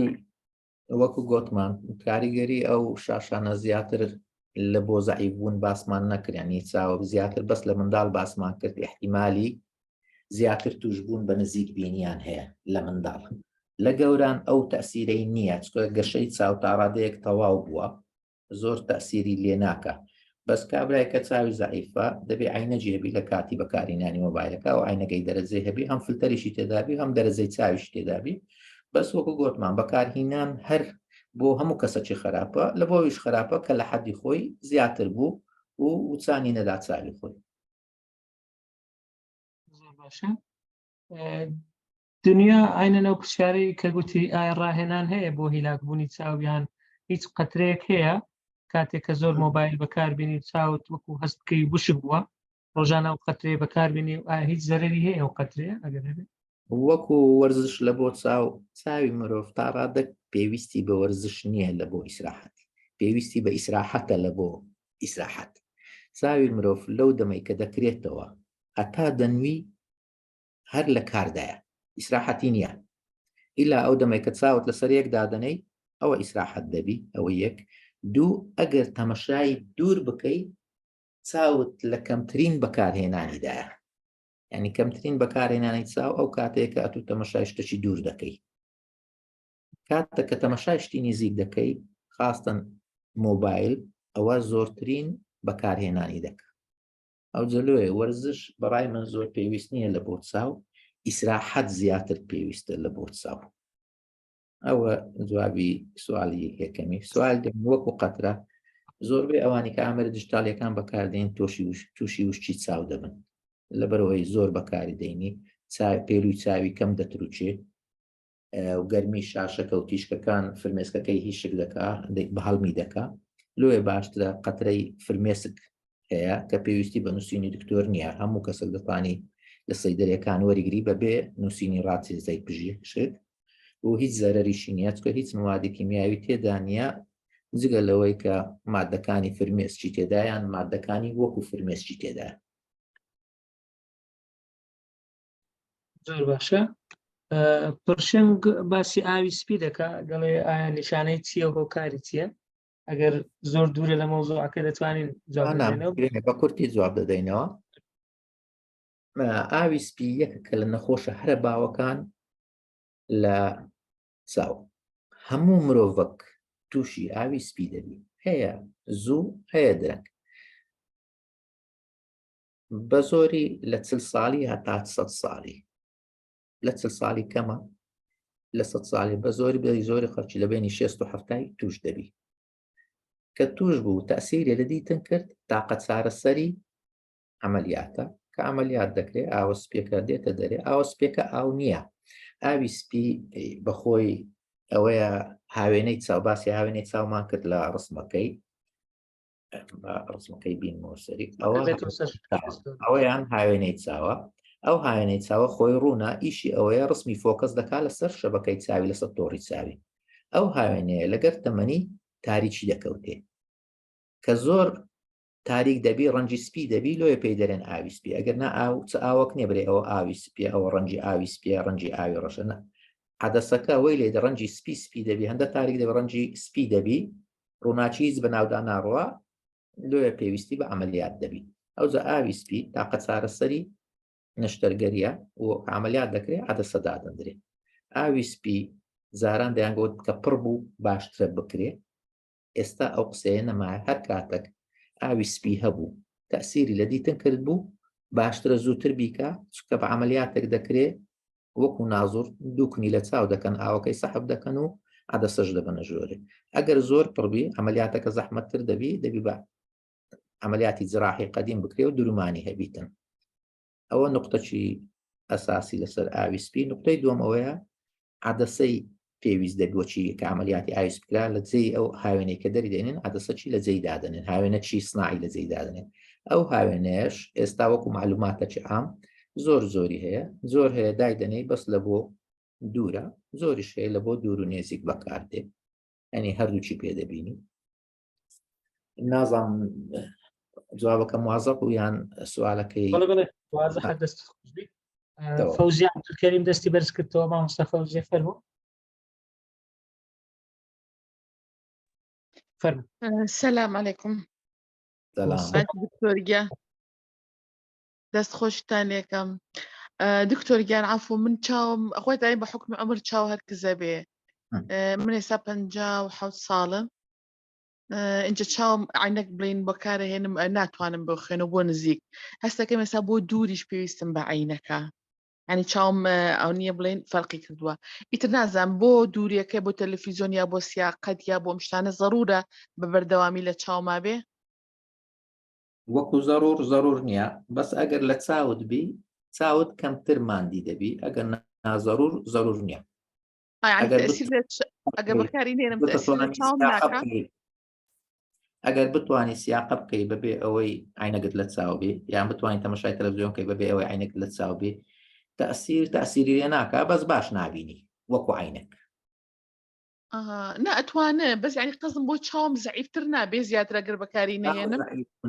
وەکو گۆتمان کاریگەری ئەو شاشانە زیاتر لە بۆ زەعیف بوون باسمان نەکرانی چاوە زیاتر بەس لە منداڵ باسمان کرد احتیمالی زیاتر توشببوون بە نزیک بینیان هەیە لە منداڵ لە گەوران ئەو تەسیرەی نییە چکە گەشەی چاو تاڕادەیەک تەواو بووە زۆر تەسیری لێ ناکا بەس کابرای کە چاوی زەعیفە دەبێ عینەجی هەبی لە کاتی بەکارینانی مۆبایلەکە و عینەکەی دەرەجەی هەبی هەم فلتەریشی تێدابی هەم دەرەجەی چاویش تێدابی بەس وەکو گۆتمان بەکارهینان هەر بۆ هەموو کەسەکی خراپە لە بۆویش خراپە کە لە حەدی خۆی زیاتر بوو و وچانی نەدا چاوی خۆی. زۆر باشە دنیا ئاینەن ئەو پرسیارەی کە گوتی ئایا ڕاهێنان هەیە بۆ هیلاکبوونی چاویان هیچ قەترەیەک هەیە کاتێک کە زۆر مۆبایل بەکاربیێنی چاوت وەکو هەست بکەی وشک بووە؟ ڕۆژانە ئەو قەترەیە بەکاربێنی و ئایا هیچ زەرەری هەیە ئەو قەترەیە ئەگەر هەبێت؟ وەکو وەرزش لە بۆ چاو چاوی مرۆڤ تا ڕادەک پێویستی بە وەرزش نییە لە بۆ ئیسراحەت پێویستی بە ئیسراحەتە لە بۆ ئیسراحەت چاوی مرۆڤ لەو دەمەی کە دەکرێتەوە هەتا دەنوی هەر لە کاردایە ئیسراحەتی نییە ئیلا ئەو دەمێک کە چاوت لەسەر یەک دادەنەی ئەوە ئیسراحەت دەبی ئەوە یەک دوو ئەگەر تەمەشای دوور بکەی چاوت لە کەمترین بەکارهێنانیدایە یعنی کەمترین بەکارهێنانی چاو ئەو کاتەیە کە ئەتوو تەمەشای شتەکی دوور دەکەی کاتە کە تەمەشای شتی نزیک دەکەی خاستن مۆبایل ئەوە زۆرترین بەکارهێنانی دەکە ئەو جەلۆیە وەرزش بەڕای من زۆر پێویست نییە لە بۆ چاو ئیسراحەت زیاتر پێویستە لە بۆ چاو ئەوە جوابی سوالی یەکەمی سوال دەم وەکو قەترە زۆربەی ئەوانی کە ئامێرە دیجیتالیەکان بەکاردێن تۆشی تووشی وشکی چاو دەبن لەبەرەوەی زۆر بەکاری دەینی پێلوی چاوی کەم دەتروچێ و گەرمی شاشەکە و تیشکەکان فرمێسکەکەی هیشک دەکا بە هەڵمی دەکا لۆیە باشترە قەترەی فرمێسک هەیە کە پێویستی بە نووسینی دکتۆر نییە هەموو کەسێک دەتوانی لە سەیدەرەکان وەریگری بەبێ نووسینی ڕاچێزەی پژیشک و هیچ زەرەریشی نییە چکە هیچ موادی کیمیاوی تێدا نییە جگە لەوەی کە مادەکانی فرمێسکی تێدایان مادەکانی وەکو فرمێسکی تێدا زۆر باشە پرشنگ باسی ئاوی سپی دەکا دەڵێ ئایا نیشانەی چییە و هۆکاری چییە ئەگەر زۆر دوورە لە مەوزوعەکە دەتوانین جواب بدەینەوە بە کورتی جواب دەدەینەوە ئاوی سپی یەکە کە لە نەخۆشە هەرە باوەکان لە چاو هەموو مرۆڤک تووشی ئاوی سپی دەبی هەیە زوو هەیە درەنگ بە زۆری لە چل ساڵی هەتا سە ساڵی لە چل ساڵی کەمە لە سە ساڵی بە زۆری بەری زۆری خەڵکی لە بینی شێست و هەفتای توش دەبی کە توش بوو تەسیری لە دیتن کرد تاقە چارەسەری عملیاتە کە عملیات دەکرێت ئاوە سپیەکە دێتە دەرێ ئاوە سپیەکە ئاو نییە ئاوی سپی بەخۆی ئەوەیە هاوێنەی چاو باسی هاوێنەی چاومان کرد لە ڕسمەکەی ڕسمەکەی بینمەوە سەری ئەوە ئەوەیان هاوێنەی چاوە ئەو هاوێنەی چاوە خۆی ڕوونە ئیشی ئەوەیە ڕسمی focus دەکا لەسەر شەبەکەی چاوی لەسەر تۆڕی چاوی ئەو هاوێنەیە لەگەر تەمەنی تاریکی دەکەوتێ کە زۆر تاریک دەبی ڕەنجی سپی دەبی لۆیە پێی دەرێن ئاوی سپی ئەگەر نا ئاو چ ئاوەک نییە برێ ئەوە ئاوی سپیە ئەوە ڕەنجی ئاوی سپیە ڕەنجی ئاوی ڕەشە نە عدەسەکە وەی لێ ڕەنجی سپی سپی دەبی هەندە تاریک دەبی ڕەنجی سپی دەبی ڕووناکی هیچ بەناودا ناڕوا لۆیە پێویستی بە عملیات دەبی ئەوجا ئاوی سپی تاقە چارەسەری نەشتەرگەریە و عملیات دەکرێت عدەسە دادەندرێ ئاوی سپی زاران دەیانگوت کە پڕ بوو باشترە بکرێ ئێستا ئەو قسەیە نەمایە هەر کاتێک ئاوی سپی هەبوو تەسیری لە دیتن کرد بوو باشترە زووتر بیکە چکە بە عملیاتێک دەکرێ وەکو نازور دووکنی لە چاو دەکەن ئاوەکەی سەحب دەکەن و عدەسەش دەبەنە ژۆرێ ئەگەر زۆر پڕبی عملیاتەکە زەحمەتتر دەبی دەبی بە عملیاتی جراحی قەدیم بکرێ و درومانی هەبیتن ئەوە نقطەکی ئەساسی لەسەر ئاوی سپی نقطەی دووەم ئەوەیە عدەسەی پێویست دەبی وەچی کە عملیاتی ئاوی سپکرا لە جێی ئەو هاوێنەی کە دەری دێنن عدەسە چی لە جێی دادەنێن هاوێنە چی سناعی لە جێی دادەنێن ئەو هاوێنەیەش ئێستا وەکو معلوماتەکی عام زۆر زۆری هەیە زۆر هەیە دایدەنێی بەس لە بۆ دوورە زۆریش هەیە لە بۆ دوور و نێزیک بەکاردێ ئەنی هەردووکی پێ دەبینی نازانم جوابەکەم وازە بوو یان سوالەکەی وازە دەست فەوزی عەبدولکەریم دەستی بەرز کردەوە مامۆستا فەوزیە فەرموو فەرموو سلام علیکم دکتۆر گیان دەست خۆشتان لێکەم دکتۆر گیان عفو من چاوم خۆی دایم بە حکم عمر چاو هەر کزە بێ من ئێستا 57 ساڵم اینجا چاوم عینەک بڵین بەکارە هێنم ناتوانم بخوێنەوە بۆ نزیک هەستەکەم ئێستا بۆ دووریش پێویستم بە عینەکە ینی چاوم ئەو نییە بڵێن فەرقی کردووە ئیتر نازانم بۆ دووریەکە بۆ تەلەفیزیۆن یا بۆ سیاقەت یا بۆ شتانە زەرورە بە بەردەوامی لە چاوما بێ وەکو زەرور زەرور نییە بەس ئەگەر لە چاوت بی چاوت کەمتر ماندی دەبی ئەگەر نازەرور زەرور نییە ئەگەر بەکاری نێرم. ئەگەر بتانی سیاقە بکەی بەبێ ئەوەی عینەگت لە چاو بێ یان بتوانانی تەمەشای تەلەڤزیۆن بکەی بەبێ ئەوەی عینەک لە چاو بێ تەسیر تەسیری لێ ناکا بەس باش نابینی وەکو عینەک نا ئەتوانێ بەس یعنی قەزم بۆ چاوم زەعیفتر نابێ زیاتر ئەگەر بەکاری نەهێنم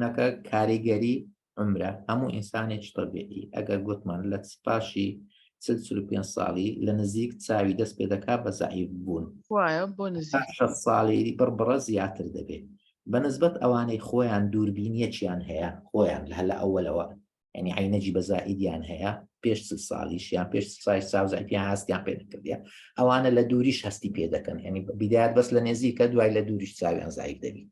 نەکە کاریگەری عمرە هەموو ئینسانێکی طبیعی ئەگەر گوتمان لە پاشی 45 ساڵی لە نزیک چاوی دەست پێ دەکا بە زەعیف بوون وایە بۆ نزیک ساڵی بڕبڕە زیاتر دەبێت بە نسبەت ئەوانەی خۆیان دووربینیەکیان هەیە خۆیان لە هەلە ئەوەلەوە یعنی عینەجی بە زائیدیان هەیە پێش چل ساڵیش یان پێش سای چاو زەعیفیان هەستیان پێ نەکردیە ئەوانە لە دووریش هەستی پێ دەکەن یعنی بیدایەت بەس لە نێزیکە دوای لە دووریش چاویان زەعیف دەبی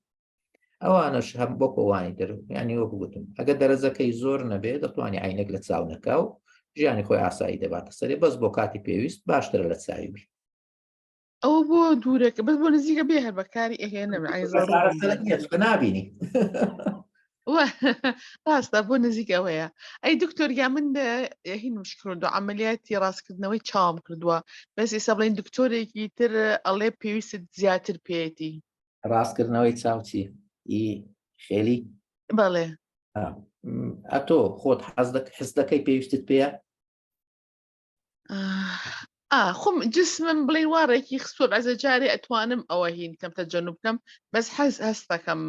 ئەوانەش هەم بۆ ئەوانی تر یعنی وەکو گوتم ئەگەر دەرەجەکەی زۆر نەبێ دەتوانانی عینەک لە چاو نەکا و ژیانی خۆی ئاسایی دەباتە سەرێ بەس بۆ کاتی پێویست باشترە لە چاوی بی ئەوە بۆ دوورێکە بەس بۆ نزیکە بێ هەر بەکاری ئەهێنم نابینی ڕاستە بۆ نزیک ئەوەیە ئەی دکتۆر یا من هین مشکردو عملیاتی ڕاستکردنەوەی چاوم کردووە بەس ئێستا بڵین دکتۆرێکی تر ئەڵێ پێویستت زیاتر پێیەتی ڕاستکردنەوەی چاو چی ئی خێلی بەڵێ ئەتۆ خۆت حەز حز دەکەی پێویستت پێیە خۆم جسمم بڵێ وا ڕێکی خستووە بەزە جارێ ئەتوانم ئەوە هین کەم تەجەنوب بکەم بەس حەز هەستەکەم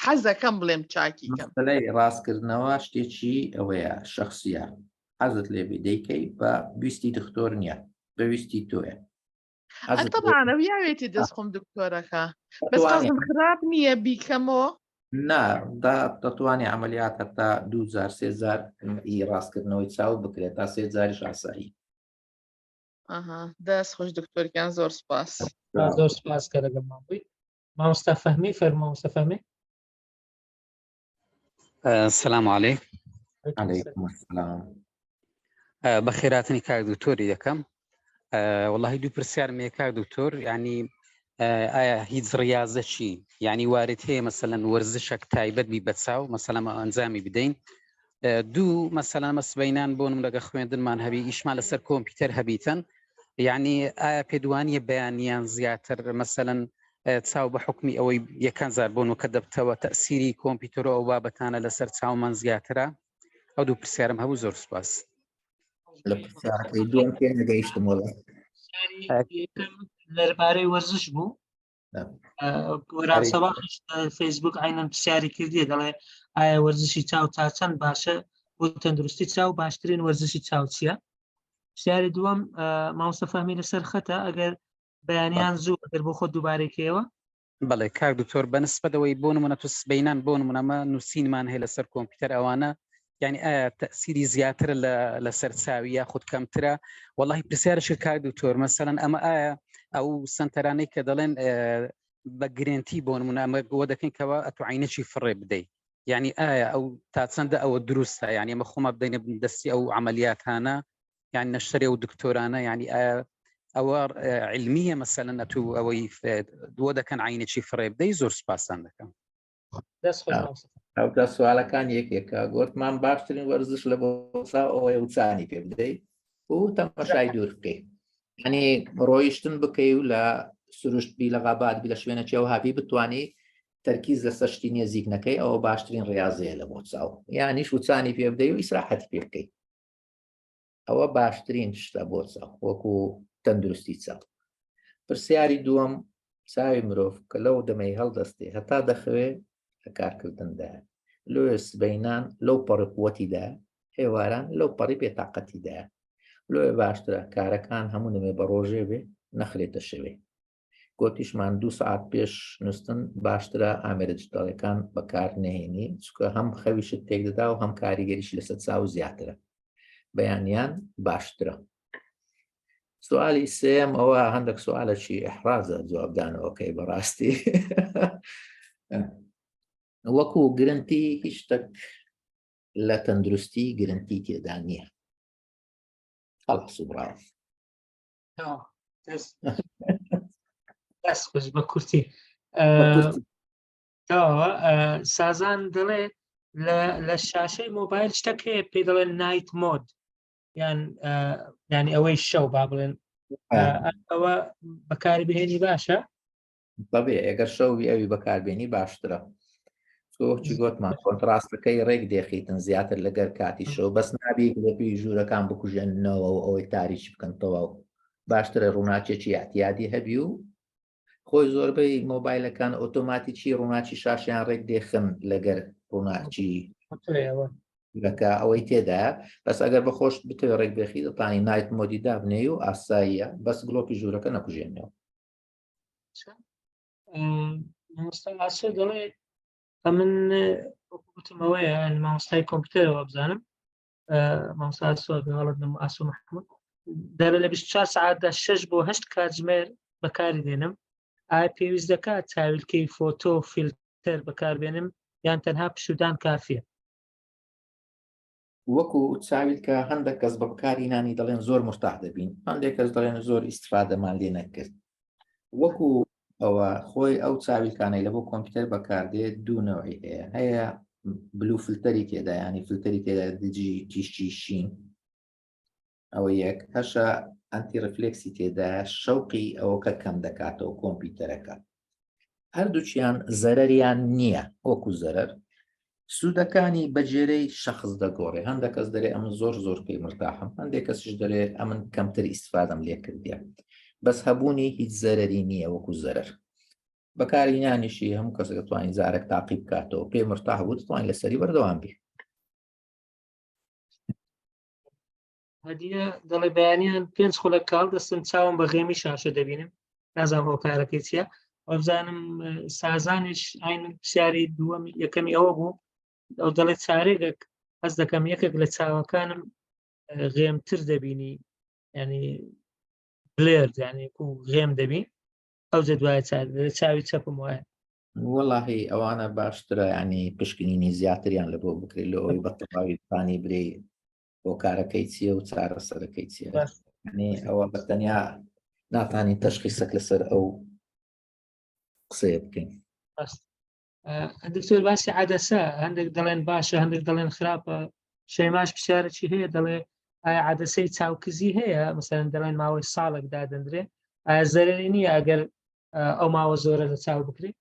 حەزەکەم بڵێم چاکی کەم مەسەلەی ڕاستکردنەوە شتێکی ئەوەیە شخصیە حەزت لێبی دەیکەی بە ویستی دکتۆر نییە بە ویستی تۆیە طبعا ئەو یاوێتی دەست خۆم دکتۆرەکە بەس قەزم خراپ نییە بیکەمەوە نا دا دەتوانێ عملیات هەتا دوو جار سێ جار ئی ڕاستکردنەوەی چاو بکرێت تا سێ جاریش ئاسایی ئەها دەست خۆش دکتۆرگیان زۆر سپاس زۆر سپاس کە لەگەڵمان بووی مامۆستا فەهمی فەرموو مامۆستا فەهمی السلام علیک علیکم السلام بەخێراتنی کاک دکتۆری دەکەم وەڵاهی دوو پرسیارم هەیە کاک دکتۆر ینی ئایا هیچ ڕاضە چی ینی وارد هەیە مەسەلەن وەرزشێک تایبەت بی بەچاو مەسەلەمە ئەنجامی بدەین دوو مەسەلەن مە سبەینان بۆ نم لەگە خوێندنمان هەبی ئیشمان لەسەر کۆمپیوتەر هەبیتن یعنی ئایا پێدوانیە بەیانیان زیاتر مەسەلەن چاو بە حکمی ئەوەی یەکان زار بۆن و کە دەبتەوە تەسیری کۆمپیوتەر ئەو بابەتانە لەسەر چاومان زیاترە ئەو دوو پرسیارم هەبوو زۆر سپاس لە پرسیارەکەی دووەم پێ نەگەیشتم وەڵا. دەربارەی وەرزش بوو گۆران سەباحیش فەیسبوک عینەن پرسیاری کردیە دەڵێ ئایا وەرزشی چاو تا چەند باشە بۆ تەندروستی چاو باشترین وەرزشی چاو چییە؟ پرسیاری دووەم مامۆستا فەهمی لەسەر خەتە ئەگەر بەیانیان زوو ئەگەر بۆ خۆت دووبارەی کەیەوە بەڵێ کاک دکتۆر بە نسبەت ئەوەی بۆ نمونە تو سبەینان بۆ نمونە ئەمە نووسینمان هەیە لەسەر کۆمپیوتەر ئەوانە یعنی ئایا تەسیری زیاترە لە لەسەر چاوی یاخود کەمترە وەڵی پرسیارش کاک دکتۆر مەسەلەن ئەمە ئایا ئەو سنتەرانەی کە دەڵێن بە گرنتی بۆ نمونە ئەمە بۆ دەکەین کەەوە ئەتو عینەکی فڕێ بدەیت یعنی ئایا ئەو تا چەندە ئەوە دروستە یعنی ئەمە خۆمە بدەینە دەستی ئەو عملیاتانە یان نەشتەرێ و دکتۆرانە یعنی ئایا ئەوە علمیە مەسەلەن ئەتوو ئەوەی دووە دەکەن عینێکی فڕێ بدەی زۆر سپاسان دەکەم ئەوتا سوالەکان یەکێکە گۆتمان باشترین وەرزش لە بۆسا ئەوەیە وچانی پێ بدەیت و تەمەشای دوور بکەیت ینی ڕۆیشتن بکەی و لە سروشت بی لە غابات بی لە شوێنە چێوە هابی بتانی تەرکیز لەسەر شتی نێزیک نەکەی ئەوە باشترین ڕاضەیە لە بۆ چاو یانیش وچانی پێ بدەی و ئیسراحەتی پێ بکەیت ئەوە باشترین شتە بۆ چاو وەکو تەندروستی چاو پرسیاری دووەم چاوی مرۆڤ کە لەو دەمەی هەڵدەستێ هەتا دەخەوێ لە کارکردندا لۆیە سبەینان لەو پەڕی قوەتیدا ئێواران لەو پەڕی بێتاقەتیدا لۆیە باشترە کارەکان هەموو نمێ بە ڕۆژێ بێ نەخرێتە شەوێ گۆتیشمان دوو سعات پێش نووسن باشترە ئامێرە دیجیتاڵەکان بەکار نەهێنی چونکە هەم خەویشت تێکدەدا و هەم کاریگەریش لەسەر چاو زیاترە بەیانیان باشترە سوالی سێم ئەوە هەندێک سوالەکی ئەحرازە جوابدانەوەکەی بەڕاستی وەکو گرنتی هیچ شتێک لە تەندروستی گرنتی تێدا نییە خەڵک سوبراوە دەست خۆش بە کورتی سازان دەڵێ لە شاشەی مۆبایل شتێک هەیە پێ دەڵێن night mode یان ینی ئەوەی شەو با بڵێن ئەوە بەکاری بهێنی باشە بەبێ ئەگەر شەوی ئەوی بەکاربێنی باشترە. تۆ چی گۆتمان contrast ەکەی ڕێک دێخیتن زیاتر لەگەر کاتی شەو بەس نابی گلۆپی ژوورەکان بکوژێنەوە و ئەوەی تاریکی بکەن تەواو باشترە ڕووناکێکی اعتیادی هەبی و خۆی زۆربەی مۆبایلەکان ئۆتۆماتیکی ڕووناکی شاشیان ڕێک دێخن لەگەر ڕووناکی ەکە ئەوەی تێدا بەس ئەگەر بە خۆشت بتەوێ ڕێک بێخی دەتانی night mode ی دابنێ و ئاساییە بەس گڵۆپی ژوورەکە نەکوژێنەوە مامۆستا ئاسۆ دەڵێ ئەمن وتم ئەوەیە مامۆستای کۆمپیوتەرەوە بزانم مامۆستا ئاسۆ غەڵەت نم ئاسۆ محمود دەڵێ لە 24 سعاتدا 6 بۆ 8 کاتژمێر بەکاری دێنم ئایا پێویست دەکات چاویلکەی photo filter بەکاربێنم یان تەنها پشودان کافیە؟ وەکو چاویلکە هەندێک کەس بە بەکاری نانی دەڵێن زۆر مرتاح دەبین هەندێک کەس دەڵێن زۆر ئیسفادەمان لێ نەکرد وەکو ئەوە خۆی ئەو چاویلکانەی لە بۆ کۆمپیوتەر بەکاردێت دوو نەوعی هەیە هەیە blue filter ی تێدا ینی فلتەری تێدا دژی تیشکی شین ئەوە یەک هەشە anti reflex ی تێدا شەوقی ئەوەکە کەم دەکاتەوە کۆمپیوتەرەکە هەردووکیان زەرەریان نییە وەکو زەرەر سوودەکانی بەجێرەی شخص دەگۆڕێ هەندێک کەس دەرێ ئەمن زۆر زۆر پێی مرتاحم هەندێک کەسیش دەرێ ئەمن کەمتر ئیسفادەم لێ کردیە بەس هەبوونی هیچ زەرەری نییە وەکو زەرەر بەکاری نانیشی هەموو کەسێک توانین زارێک تاقی بکاتەوە پێ مرتاح بوو توانین لەسەری بەردەوام بی هەدیە دەڵێ بەیانیان پێنج خولەک کاڵ دەستم چاوم بە غێمی شاشە دەبینم نازانم هۆکارەکەی چییە وەبزانم سازانیش ئاین پرسیاری دووەم یەکەمی ئەوە بوو ئەو دەڵێ چارێگەک هەز دەکەم یەکێک لە چاوەکانم غێمتر دەبینی ینی بلێر ینی و غێم دەبی ئەو جە دوای چاوی چەپم وایە وەڵاهی ئەوانە باشترە ینی پشکنینی زیاتریان لە بۆ بکرێت لە ئەوەی بە تەواوی بتانی برێ هۆکارەکەی چییە و چارەسەرەکەی چییە ینی ئەوە بە تەنیا ناتانین تەشخیسەک لەسەر ئەو قسەیە بکەین دکتۆر باسی عادەسە هەندێک دەڵێن باشە هەندێک دەڵێن خراپە شەیماش پرسیارێکی هەیە دەڵێ ئایا عادەسەی چاوکزی هەیە مەسەرەن دەڵێن ماوەی ساڵێک دادەندرێ ئایا زەرری نییە ئەگەر ئەو ماوە زۆرە لە چاو بکرێت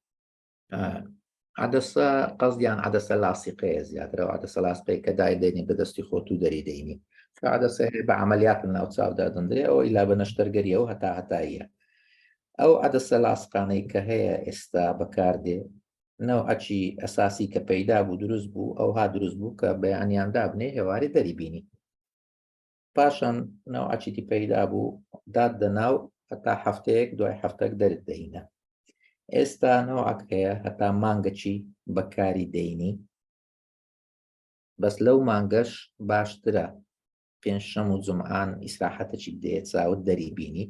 عدسە قەزیان عدسە لاسیقەیە زیاتر ئەو عدسە لاسقەی کە دای دەینی بە دەستی خۆت و دەری دەینی کە عدسە هەیە بە عملیات ناو چاودا دەندرێ ئەو ئیلا بە نەشتەرگەری ئەو هەتا هەتاییە ئەو عدسە لاسقانەی کە هەیە ئێستا بەکاردێ نەوعەکی ئەساسی کە پەیدا بوو دروست بوو ئەوها دروست بوو کە بەیانیان دابنێ هێوارێ دەری بینی پاشان نەوعەکی دی پەیدا بوو دات دەناو هەتا هەفتەیەک دوای هەفتەک دەرت دەینە ئێستا نەوعەک هەیە هەتا مانگەکی بەکاری دەینی بەس لەو مانگەش باشترە پێنجشەم و جمعان ئیسراحەتەکی بدەیە چاوت دەری بینی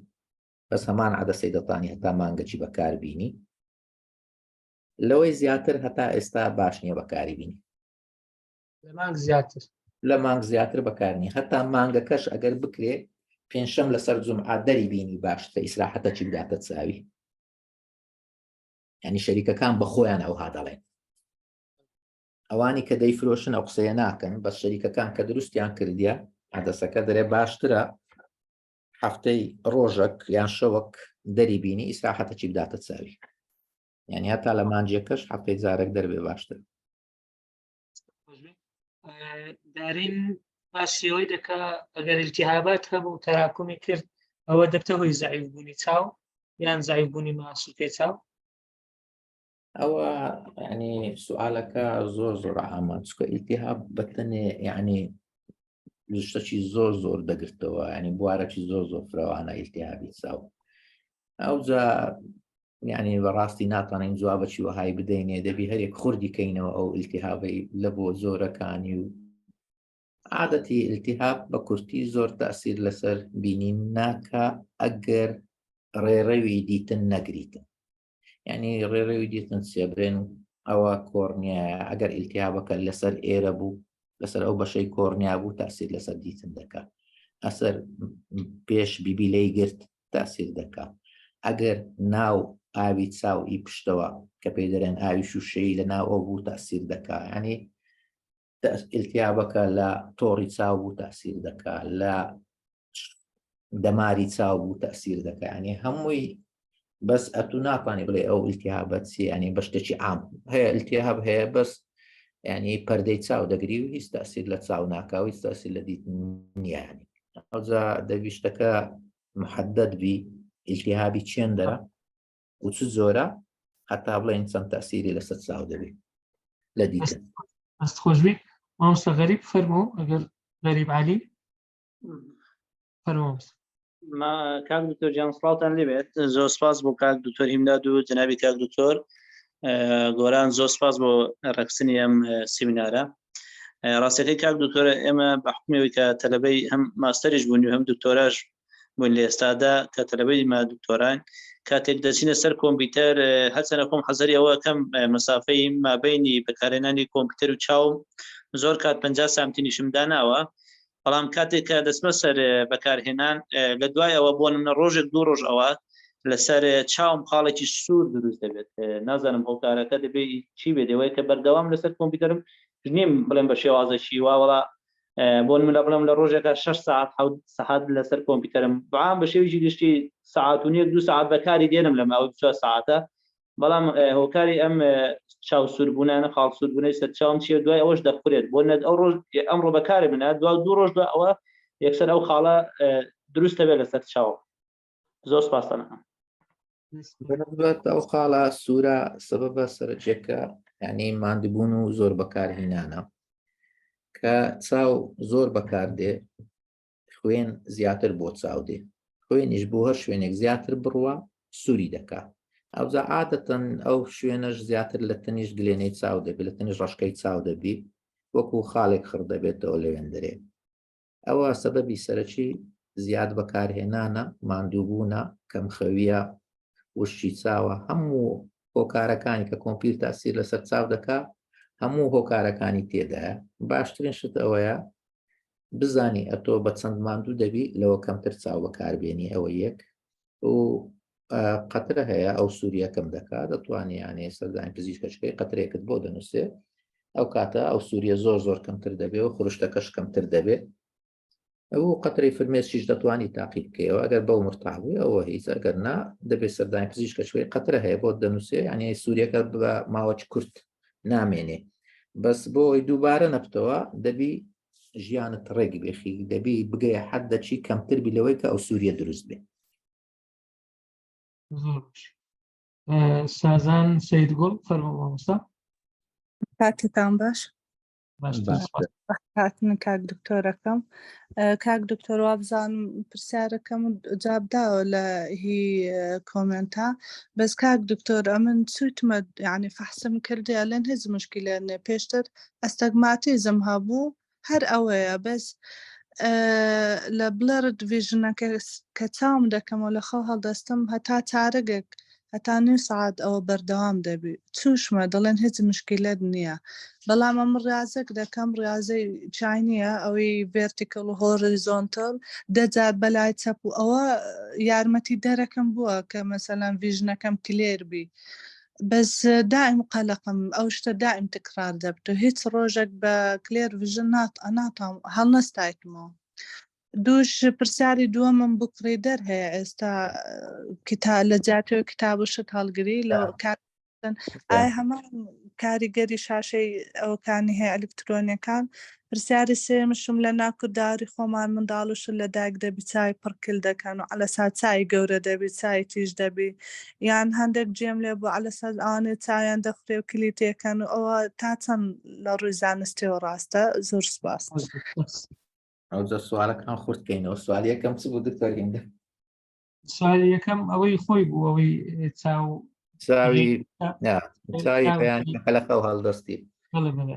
بەس هەمان عەدەسەی دەتانی هەتا مانگەکی بەکار بینی لەوەی زیاتر هەتا ئێستا باش نییە بەکاری بینی لە مانگ زیاتر لە مانگ زیاتر بەکارنی هەتا مانگەکەش ئەگەر بکرێ پێنجشەم لەسەر جومعە دەری بینی باشترە ئیسراحەتە چی بداتە چاوی ینی شەریکەکان بە خۆیان ئەوها دەڵێن ئەوانی کە دەیفرۆشن ئەو قسەیە ناکەن بەس شەریکەکان کە دروستیان کردیە عدەسەکە دەرێ باشترە هەفتەی ڕۆژەک یان شەوەک دەری بینی ئیسراحەتە چی بداتە چاوی یعنی هەتا لە مانجەکەش هەفتەی جارێک دەربێ باشتر دارین باسیەوەی دەکا ئەگەر التهابات هەبوو تەراکومی کرد ئەوە دەبتە هۆی زەعیف بوونی چاو یان زەعیف بوونی ماسولکەی چاو ئەوە ینی سوالەکە زۆر زۆر ئامە چکە التهاب بەتەنێ یعنی شتەکی زۆر زۆر دەگرتەوە ینی بوارەکی زۆر زۆر فرەوانە التهابی چاو ئەوجا یعنی بەڕاستی ناتوانین جوابەکی وەهای بدەینێ دەبی هەرێک خوردی کەینەوە ئەو التهابەی لە بۆ زۆرەکانی و عادەتی التهاب بە کورتی زۆر تاسیر لەسەر بینین ناکە ئەگەر ڕێڕەوی دیتن نەگریتن یعنی ڕێڕەوی دیتن سێبرێن ئەوە کۆرنیایە ئەگەر ئیلتیابەکە لەسەر ئێرە بوو لەسەر ئەو بەشەی کۆرنیا بوو تاسیر لەسەر دیتن دەکات ئەسەر پێش بیبی لی گرت تاسیر دەکات ئەگەر ناو ئاوی چاو ئی پشتەوە کە پێی دەرێن ئاوی شوشەیی لە ناو ئەو بوو تاسیر دەکات ینی ئیلتیابەکە لە تۆڕی چاو بوو تاسیر دەکات لە دەماری چاو بوو تەسیر دەکە ینی هەمووی بەس ئەتو ناتوانانی بڵێ ئەو التهابە چی ینی بە شتێکی عام هەیە التهاب هەیە بەس ینی پەردەی چاو دەگری و هیچ تاسیر لە چاو ناکا و هیچ تاسیر لە دیت نییە ئەوجا دەبی شتەکە محدد بی التهابی چێندەرە و چ زۆرە هەتا بڵێن چەند تاسیری لەسەر چاو دەبی لە دیتن دەست خۆشبی مامۆستا غەریب فەرموو ئەگەر غەریب عەلی فەرموو مامۆستا. ما کاک دکتۆر گیان سڵاوتان لێبێت زۆر سپاس بۆ کاک دکتۆر هیمداد و جەنابی کاک دکتۆر گۆران زۆر سپاس بۆ ڕێکخستنی ئەم سیمینارە ڕاستەکەی کاک دکتۆر ئێمە بە حکومەوەی کە تەلەبەی هەم ماستەریش بوون و هەم دکتۆراش بوون لە ئێستادا کە تەلەبەی ما دکتۆران کاتێک دەچینە سەر کۆمپیوتەر هەرچەنە خۆم حەزەری ئەوە کەم مەسافەی مابینی بەکارهێنانی کۆمپیوتەر و چاوم زۆر کات 50 سانتینیشم داناوە بەڵام کاتێک کە دەچمە سەر بەکارهێنان لە دوای ئەوە بۆ منە ڕۆژێک دوو ڕۆژ ئەوە لەسەر چاوم خاڵێکی سوور دروست دەبێت نازانم هۆکارەکە دەبێت چی بێت ئەوەیە کە بەردەوام لەسەر کۆمپیوتەرم نیم بڵێم بە شێوازێکی وا وڵا بۆ من لە بڵێم لە ڕۆژێکە 6 ساعت حەوت ساعت لەسەر کۆمپیوتەرم بەعام بە شێوەیەکی گشتی ساعت و نییە دو ساعت بەکاری دێنم لە ماوەی 4 ساعتە بەڵام هۆکاری ئەم چاو سووربوونانە خاڵ سووربوونەی سەر چاوم چیە دوای ئەوەش دەخورێت بۆ نەت ئەو ڕۆژ ئەمڕۆ بەکارێ منە دوا دوو ڕۆژ دوای ئەوە یەکسەر ئەو خاڵە دروستە بێت لەسەر چاو زۆر سپاستان ئەکەم. بەنسبەت ئەو خاڵە سوورە سەبەبە سەرەکیەکە یعنی ماندبوون و زۆر بەکارهێنانە کە چاو زۆر بەکاردێ خوێن زیاتر بۆ چاو دێ خوێنیش بۆ هەر شوێنێک زیاتر بڕوە سووری دەکا ئەوجا عادەتەن ئەو شوێنەش زیاتر لە تەنیش گلێنەی چاو دەبێت لە تەنیش ڕەشکەی چاو دەبی وەکو خاڵێک خڕ دەبێتەوە لەوێندرێ ئەوە سەبەبی سەرەکی زیاد بەکارهێنانە ماندووبوونە کەمخەویە وشکی چاوە هەموو هۆکارەکانی کە کۆمپیوتەر تاسیر لەسەر چاو دەکا هەموو هۆکارەکانی تێدایە باشترین شت ئەوەیە بزانی ئەتۆ بە چەند ماندوو دەبی لەوە کەمتر چاو بەکاربێنی ئەوە یەک و قەترە هەیە ئەو سووریەکەم دەکات دەتوانانی یانێ سەردانی پزیشکەشکەی قەترێکت بۆ دەنووسێ ئەو کاتە ئەو سووریە زۆر زۆر کەمتر دەبێ و خورشتەکەش کەمتر دەبێت ئەو قەترەی فرمێسکیش دەتوانی تاقی بکەیەوە ئەگەر بەو مرتاح بووی ئەوە هیچ ئەگەر نا دەبێت سەردانی پزیشکە شوێ قەترە هەیە بۆ دەنووسێ یعنی سووریەکە بە ماوەی کورت نامێنێ بەس بۆ ئەوی دووبارە نەبتەوە دەبی ژیانت ڕێک بێخی دەبی بگەیە حەدەچی کەمتر بی لەوەی کە ئەو سووریە دروست بێ زۆر سازان سید گوڵ فەرموو مامۆستا کاتتان باش هاتن کاک دکتۆرەکەم کاک دکتۆر وابزانم پرسیارەکەم جاب داوە لە هی کۆمنتا بەس کاک دکتۆر ئەمن سوتمە یعنی فەحسم کردێ لەن هیچ مشکلە نێ پێشتر ئەستەگماتیزم هەبوو هەر ئەوەیە بەس لە بڵێرت ڤیژنەکە کە چاوم دەکەمەوە لە خەو هەڵدەستم هەتا چارەگێک هەتا نیو سەعات ئەوە بەردەوام دەبی توشمە دەڵێن هیچ مشکیلەت نییە بەڵام ئەم ڕازێک دەکەم ڕازەی چاینیە ئەوەی ڤێرتیکل و هۆریزۆنتڵ دەجار بەلای چەپ و ئەوە یارمەتی دەرەکەم بووە کە مەسەلەن ڤیژنەکەم کلێر بی بەس دائم قەلەقم ئەو شتە دائم تکرار دەبت و هیچ ڕۆژێک بە کلێر ڤیژن نات ناتام هەڵنەستایتمەوە دووش پرسیاری دووەمم بوک ڕیدەر هەیە ئێستا کتا لە جیاتەوە کتاب و شت هەڵگری لە کار ئایا هەمان کاریگەری شاشەی ئەوەکانی هەیە ئەلکترۆنیەکان پرسیاری سێمشم لە ناکورداری خۆمان منداڵ و شت لە دایک دەبی چای پڕکل دەکەن و عەلەسا چای گەورە دەبی چای تیژ دەبی یان هەندێک جێم لێ بوو عەلەسا ئەوانەی چایان دەخورێ و کلی تێکەن و ئەوە تا چەند لە ڕووی زانستیەوە ڕاستە زۆر سپاس. ئەوجا سوالەکان خورت کەینەوە سوال یەکەم چ بوو دکتۆر هیندە سوالی یەکەم ئەوەی خۆی بوو ئەوەی چاو چاوی چاوی پەیان لە خەو هەڵدەستی بەڵێ بەڵێ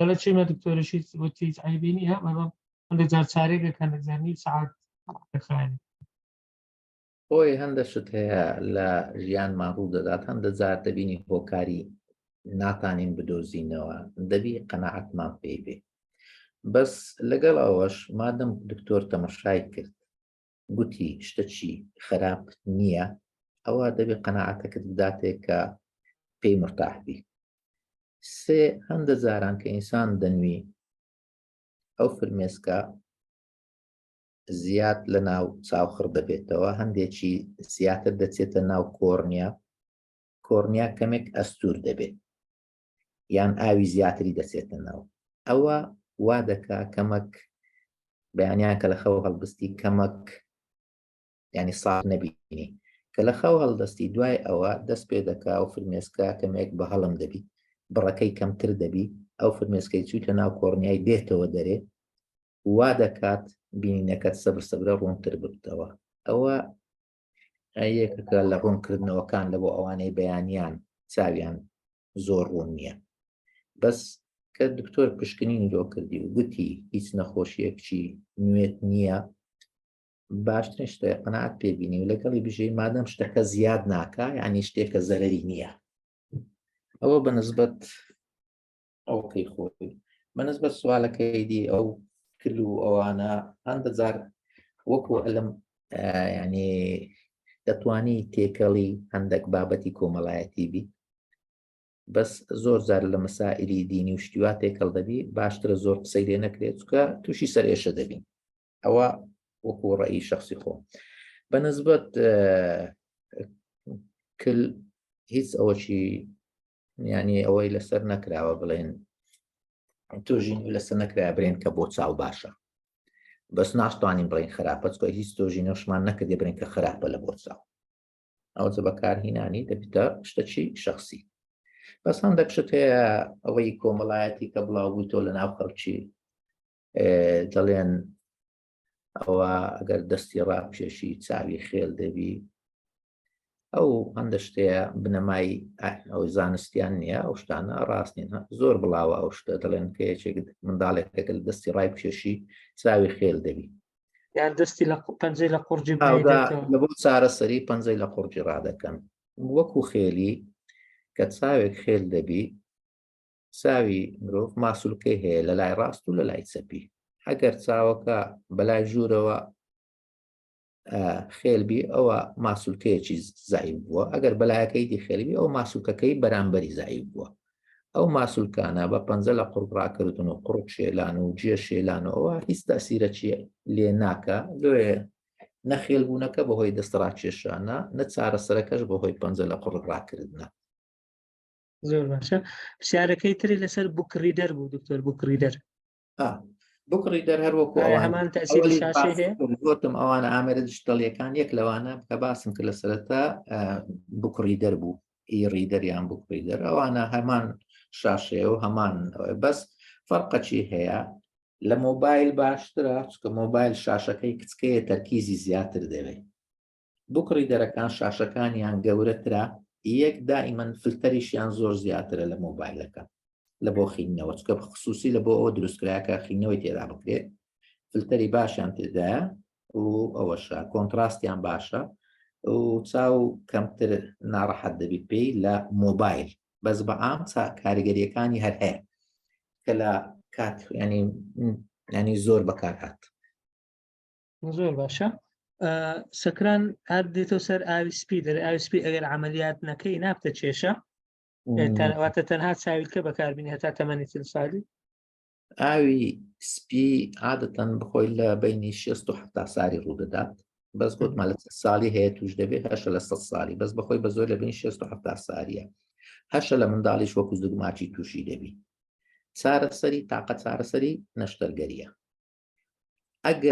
لە چیمە دکتۆرشی وتی هیچ عەیبی نییە بەڵام هەندێک جار چارێکێک هەندێک جار نیو سەعات دەخایەنێ خۆی هەندە شت هەیە لە ژیانمان ڕوو دەدات هەندە جار دەبینی هۆکاری ناتانین بدۆزینەوە دەبی قەنەعەتمان پێی بێ بەس لەگەڵ ئەوەش مادەم دکتۆر تەمەشای کرد گوتی شتەکی خراپ نییە ئەوە دەبێ قەنەعەتەکەت بداتێک کە پێی مرتاح بی سێ هەندە جاران کە ئینسان دەنوی ئەو فرمێسکە. زیاد لە ناو چاوخڕ دەبێتەوە هەندێکی زیاتر دەچێتە ناو کۆرنیا کۆرنیا کەمێک ئەستور دەبێت یان ئاوی زیاتری دەچێتە ناو ئەوە وا دەکا کەمەک بەیانیان کە لە خەو هەڵبستی کەمەک ینی ساڵ نەبینی کە لە خەو هەڵدەستی دوای ئەوە دەست پێ دەکا و فرمێسکە کەمێک بە هەڵم دەبی بڕەکەی کەمتر دەبی ئەو فرمێسکەی چوویتە ناو کۆرنیای دێتەوە دەرێ وا دەکات بینینەکەت سەبر سەبرە ڕوونتر ببتەوە ئەوە یەکەکە لە ڕوونکردنەوەکان لە بۆ ئەوانەی بەیانیان چاویان زۆر ڕوون نییە بەس کە دکتۆر پشکنینی لۆ کردی و گوتی هیچ نەخۆشیەکچی نوێت نییە باشترین شتە قەناعەت پێبینی و لەگەڵی بژێ مادەم شتەکە زیاد ناکا یعنی شتێکە زەرەری نییە ئەوە بەنسبەت ئەوکەی خۆی بەنسبەت سوالەکەی دی ئەو کل و ئەوانە هەندە جار وەکو ئەلم ینی دەتوانی تێکەڵی هەندێک بابەتی کۆمەڵایەتی بی بەس زۆر جار لە مەسائلی دینی و شتیوا تێکەڵ دەبی باشترە زۆر قسەی لێ نەکرێت چکە تووشی سەر ئێشە دەبین ئەوە وەکو ڕێی شخصی خۆ بەنسبەت کل هیچ ئەوەکی ینی ئەوەی لەسەر نەکراوە بڵێن تۆژین لەسەر نەکرا برێن کە بۆ چاو باشە بەس ناشتوانین بڵین خراپە چکە هیچ تۆژینەشمان نەکردی برێن کە خراپە لە بۆ چاو ئەوجە بەکارهینانی دەبیتە شتەکی شخصی بەس هەندێک شت هەیە ئەوەی کۆمەڵایەتی کە بڵاو بوویتەوە لە ناو خەڵکی دەڵێن ئەوە ئەگەر دەستی ڕابکێشی چاوی خێل دەبی ئەو هەندە شتەیە بنەمای ئەو زانستیان نییە ئەو شتانە ڕاست نین زۆر بڵاوە ئەو شتە دەڵێن کە یەکێک منداڵێکەکە لە دەستی ڕای بکێشی چاوی خێل دەبی یان دەستی لە پەنجەی لە قوڕجی لە بۆ چارەسەری پەنجەی لە قوڕجی ڕادەکەن وەکو خێلی کە چاوێک خێل دەبی چاوی مرۆڤ ماسولکەی هەیە لە لای ڕاست و لە لای چەپی ئەگەر چاوەکە بەلای ژوورەوە خێلبی ئەوە ماسولکەیەکی زعیف بووە ئەگەر بەلایەکەی دی خێلبی ئەو ماسولکەکەی بەرامبەری زعیف بووە ئەو ماسولکانە بە پەنجە لە قوڕ ڕاکردن و قوڕ شێلان و جێ شێلان و ئەوە هیچ تەسیرەکی لێ ناکە لۆیە نەخێل بوونەکە بەهۆی دەست ڕاکێشانە نە چارەسەرەکەش بەهۆی پەنجە لە قوڕ ڕاکردنە زۆر باشە پرسیارەکەی تری لەسەر book reader بوو دکتۆر book reader book reader هەر وەکو هەمان تەسیری شاشەی هەیە گوتم ئەوانە ئامێرە دیجیتەڵیەکان یەک لەوانە کە باسم کرد لە سەرەتا book reader بوو e-reader یان book reader ئەوانە هەمان شاشەیە و هەمان بەس فەرقەچی هەیە لە مۆبایل باشترە چکە مۆبایل شاشەکەی کچکەیە تەرکیزی زیاتر دەوێت book reader ەکان شاشەکانیان گەورەترە یەک دائیمەن فلتەریشیان زۆر زیاترە لە مۆبایلەکە لە بۆ خینەوە چکە خصوصی لە بۆ ئەوە دروستکراکە خینەوەی تێدا بکرێت فلتەری باشیان تێدایە و ئەوەشە contrast یان باشە و چاو کەمتر ناڕەحەت دەبی پێی لە مۆبایل بەس بە عام کاریگەریەکانی هەر هەیە کە لە کات ینی ینی زۆر بەکار هات زۆر باشە سەکران هەر دێتەوە سەر ئاوی سپی دەرێ ئاوی سپی ئەگەر عملیات نەکەی نابتە کێشە واتە تەنها چاویلکە بەکاربینی هەتا تەمەنی چل ساڵی ئاوی سپی عادەتەن بخۆی لە بینی 6 و 70 سالی ڕوودەدات بەس گوتمان لە ساڵی هەیە توش دەبێت هەشە لە 100 ساڵی بەس بەخۆی بە زۆر لە بین 6 و 70 ساریە هەشە لە منداڵیش وەکو زگماچی تووشی دەبی چارەسەری تاقە چارەسەری نەشتەرگەریە ئەگەر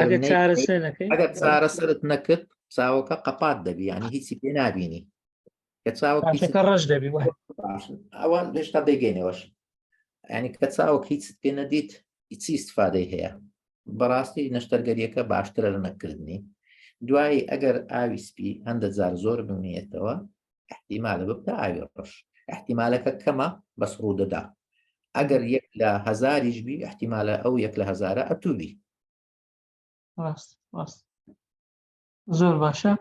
ئەگەر چارەسەرت نەکرد چاوەکە قەپات دەبی ینی هیچی پێ نبینی کە چاوەکە ڕەش دەبی ئەوە هێشتا دەیگەینەوەش ینی کە چاوەک هیچ پێ نەدیت هیچی استفادەی هەیە بەڕاستی نەشتەرگەریەکە باشترە لە نەکردنی دوایی ئەگەر ئاوی سپی هەندە جار زۆر بمێتەوە احتیمالە ببتە ئاوی ڕەش احتیمالەکە کەمە بەس ڕوودەدا ئەگەر یەک لە هەزاریش بی احتیمالە ئەو یەک لە هەزارە ئەتوو بی ڕاست ڕاست زۆر باشە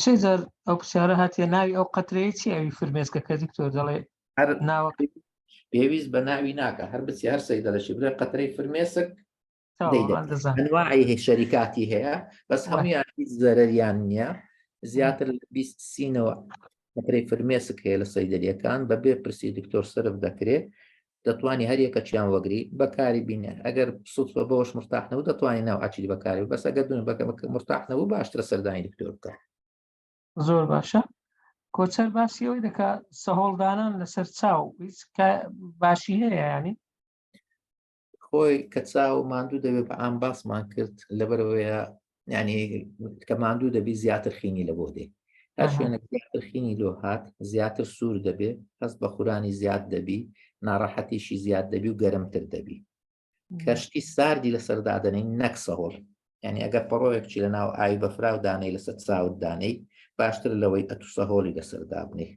سێ جار ئەو پرسیارە هاتیە ناوی ئەو قەترەیە چی ئەوی فرمێسکەکە دکتۆر دەڵێ هەر ناوەکە پێویست بە ناوی ناکە هەر بچی هەر سەی دەڵێشی بڵێ قەترەی فرمێسک ئەنواعی شەریکاتی هەیە بەس هەمویان هیچ زەرەریان نییە زیاتر لە 20 سینەوە قەترەی فرمێسک هەیە لە سەیدەلیەکان بەبێ پرسی دکتۆر سرف دەکرێت. دەتوانی هەر یەکەچیان وەگری بەکاری بینێ ئەگەر سوتفە بەوەش مرتاح نەبوو دەتوانی ناو ئەچی بەکاری بەس ئەگەر دوون بەکە مرتاح نەبوو باشترە سەردانی دکتۆر بکە. زۆر باشە کۆچەر باسی ئەوەی دەکا سەهۆڵدانان لەسەر چاو هیچ باشی هەیە ینی خۆی کە چاو ماندوو دەبێت بە ئام باسمان کرد لەبەرەوەیە ینی کە ماندوو دەبی زیاتر خینی لە بۆ دێ هەر شوێنێک زیاتر خینی لۆ هات زیاتر سوور دەبێ هەست بە خورانی زیاد دەبی ناڕەحەتیشی زیاد دەبی و گەرمتر دەبی کەشتی ساردی لەسەر دادەنین نەک سەهۆڵ یعنی ئەگەر پەڕۆیەک چی لە ناو ئاوی بەفراو دانەی لەسەر چاوت دانەی باشتر لەوەی ئەتو سەهۆڵی لەسەر دابنێ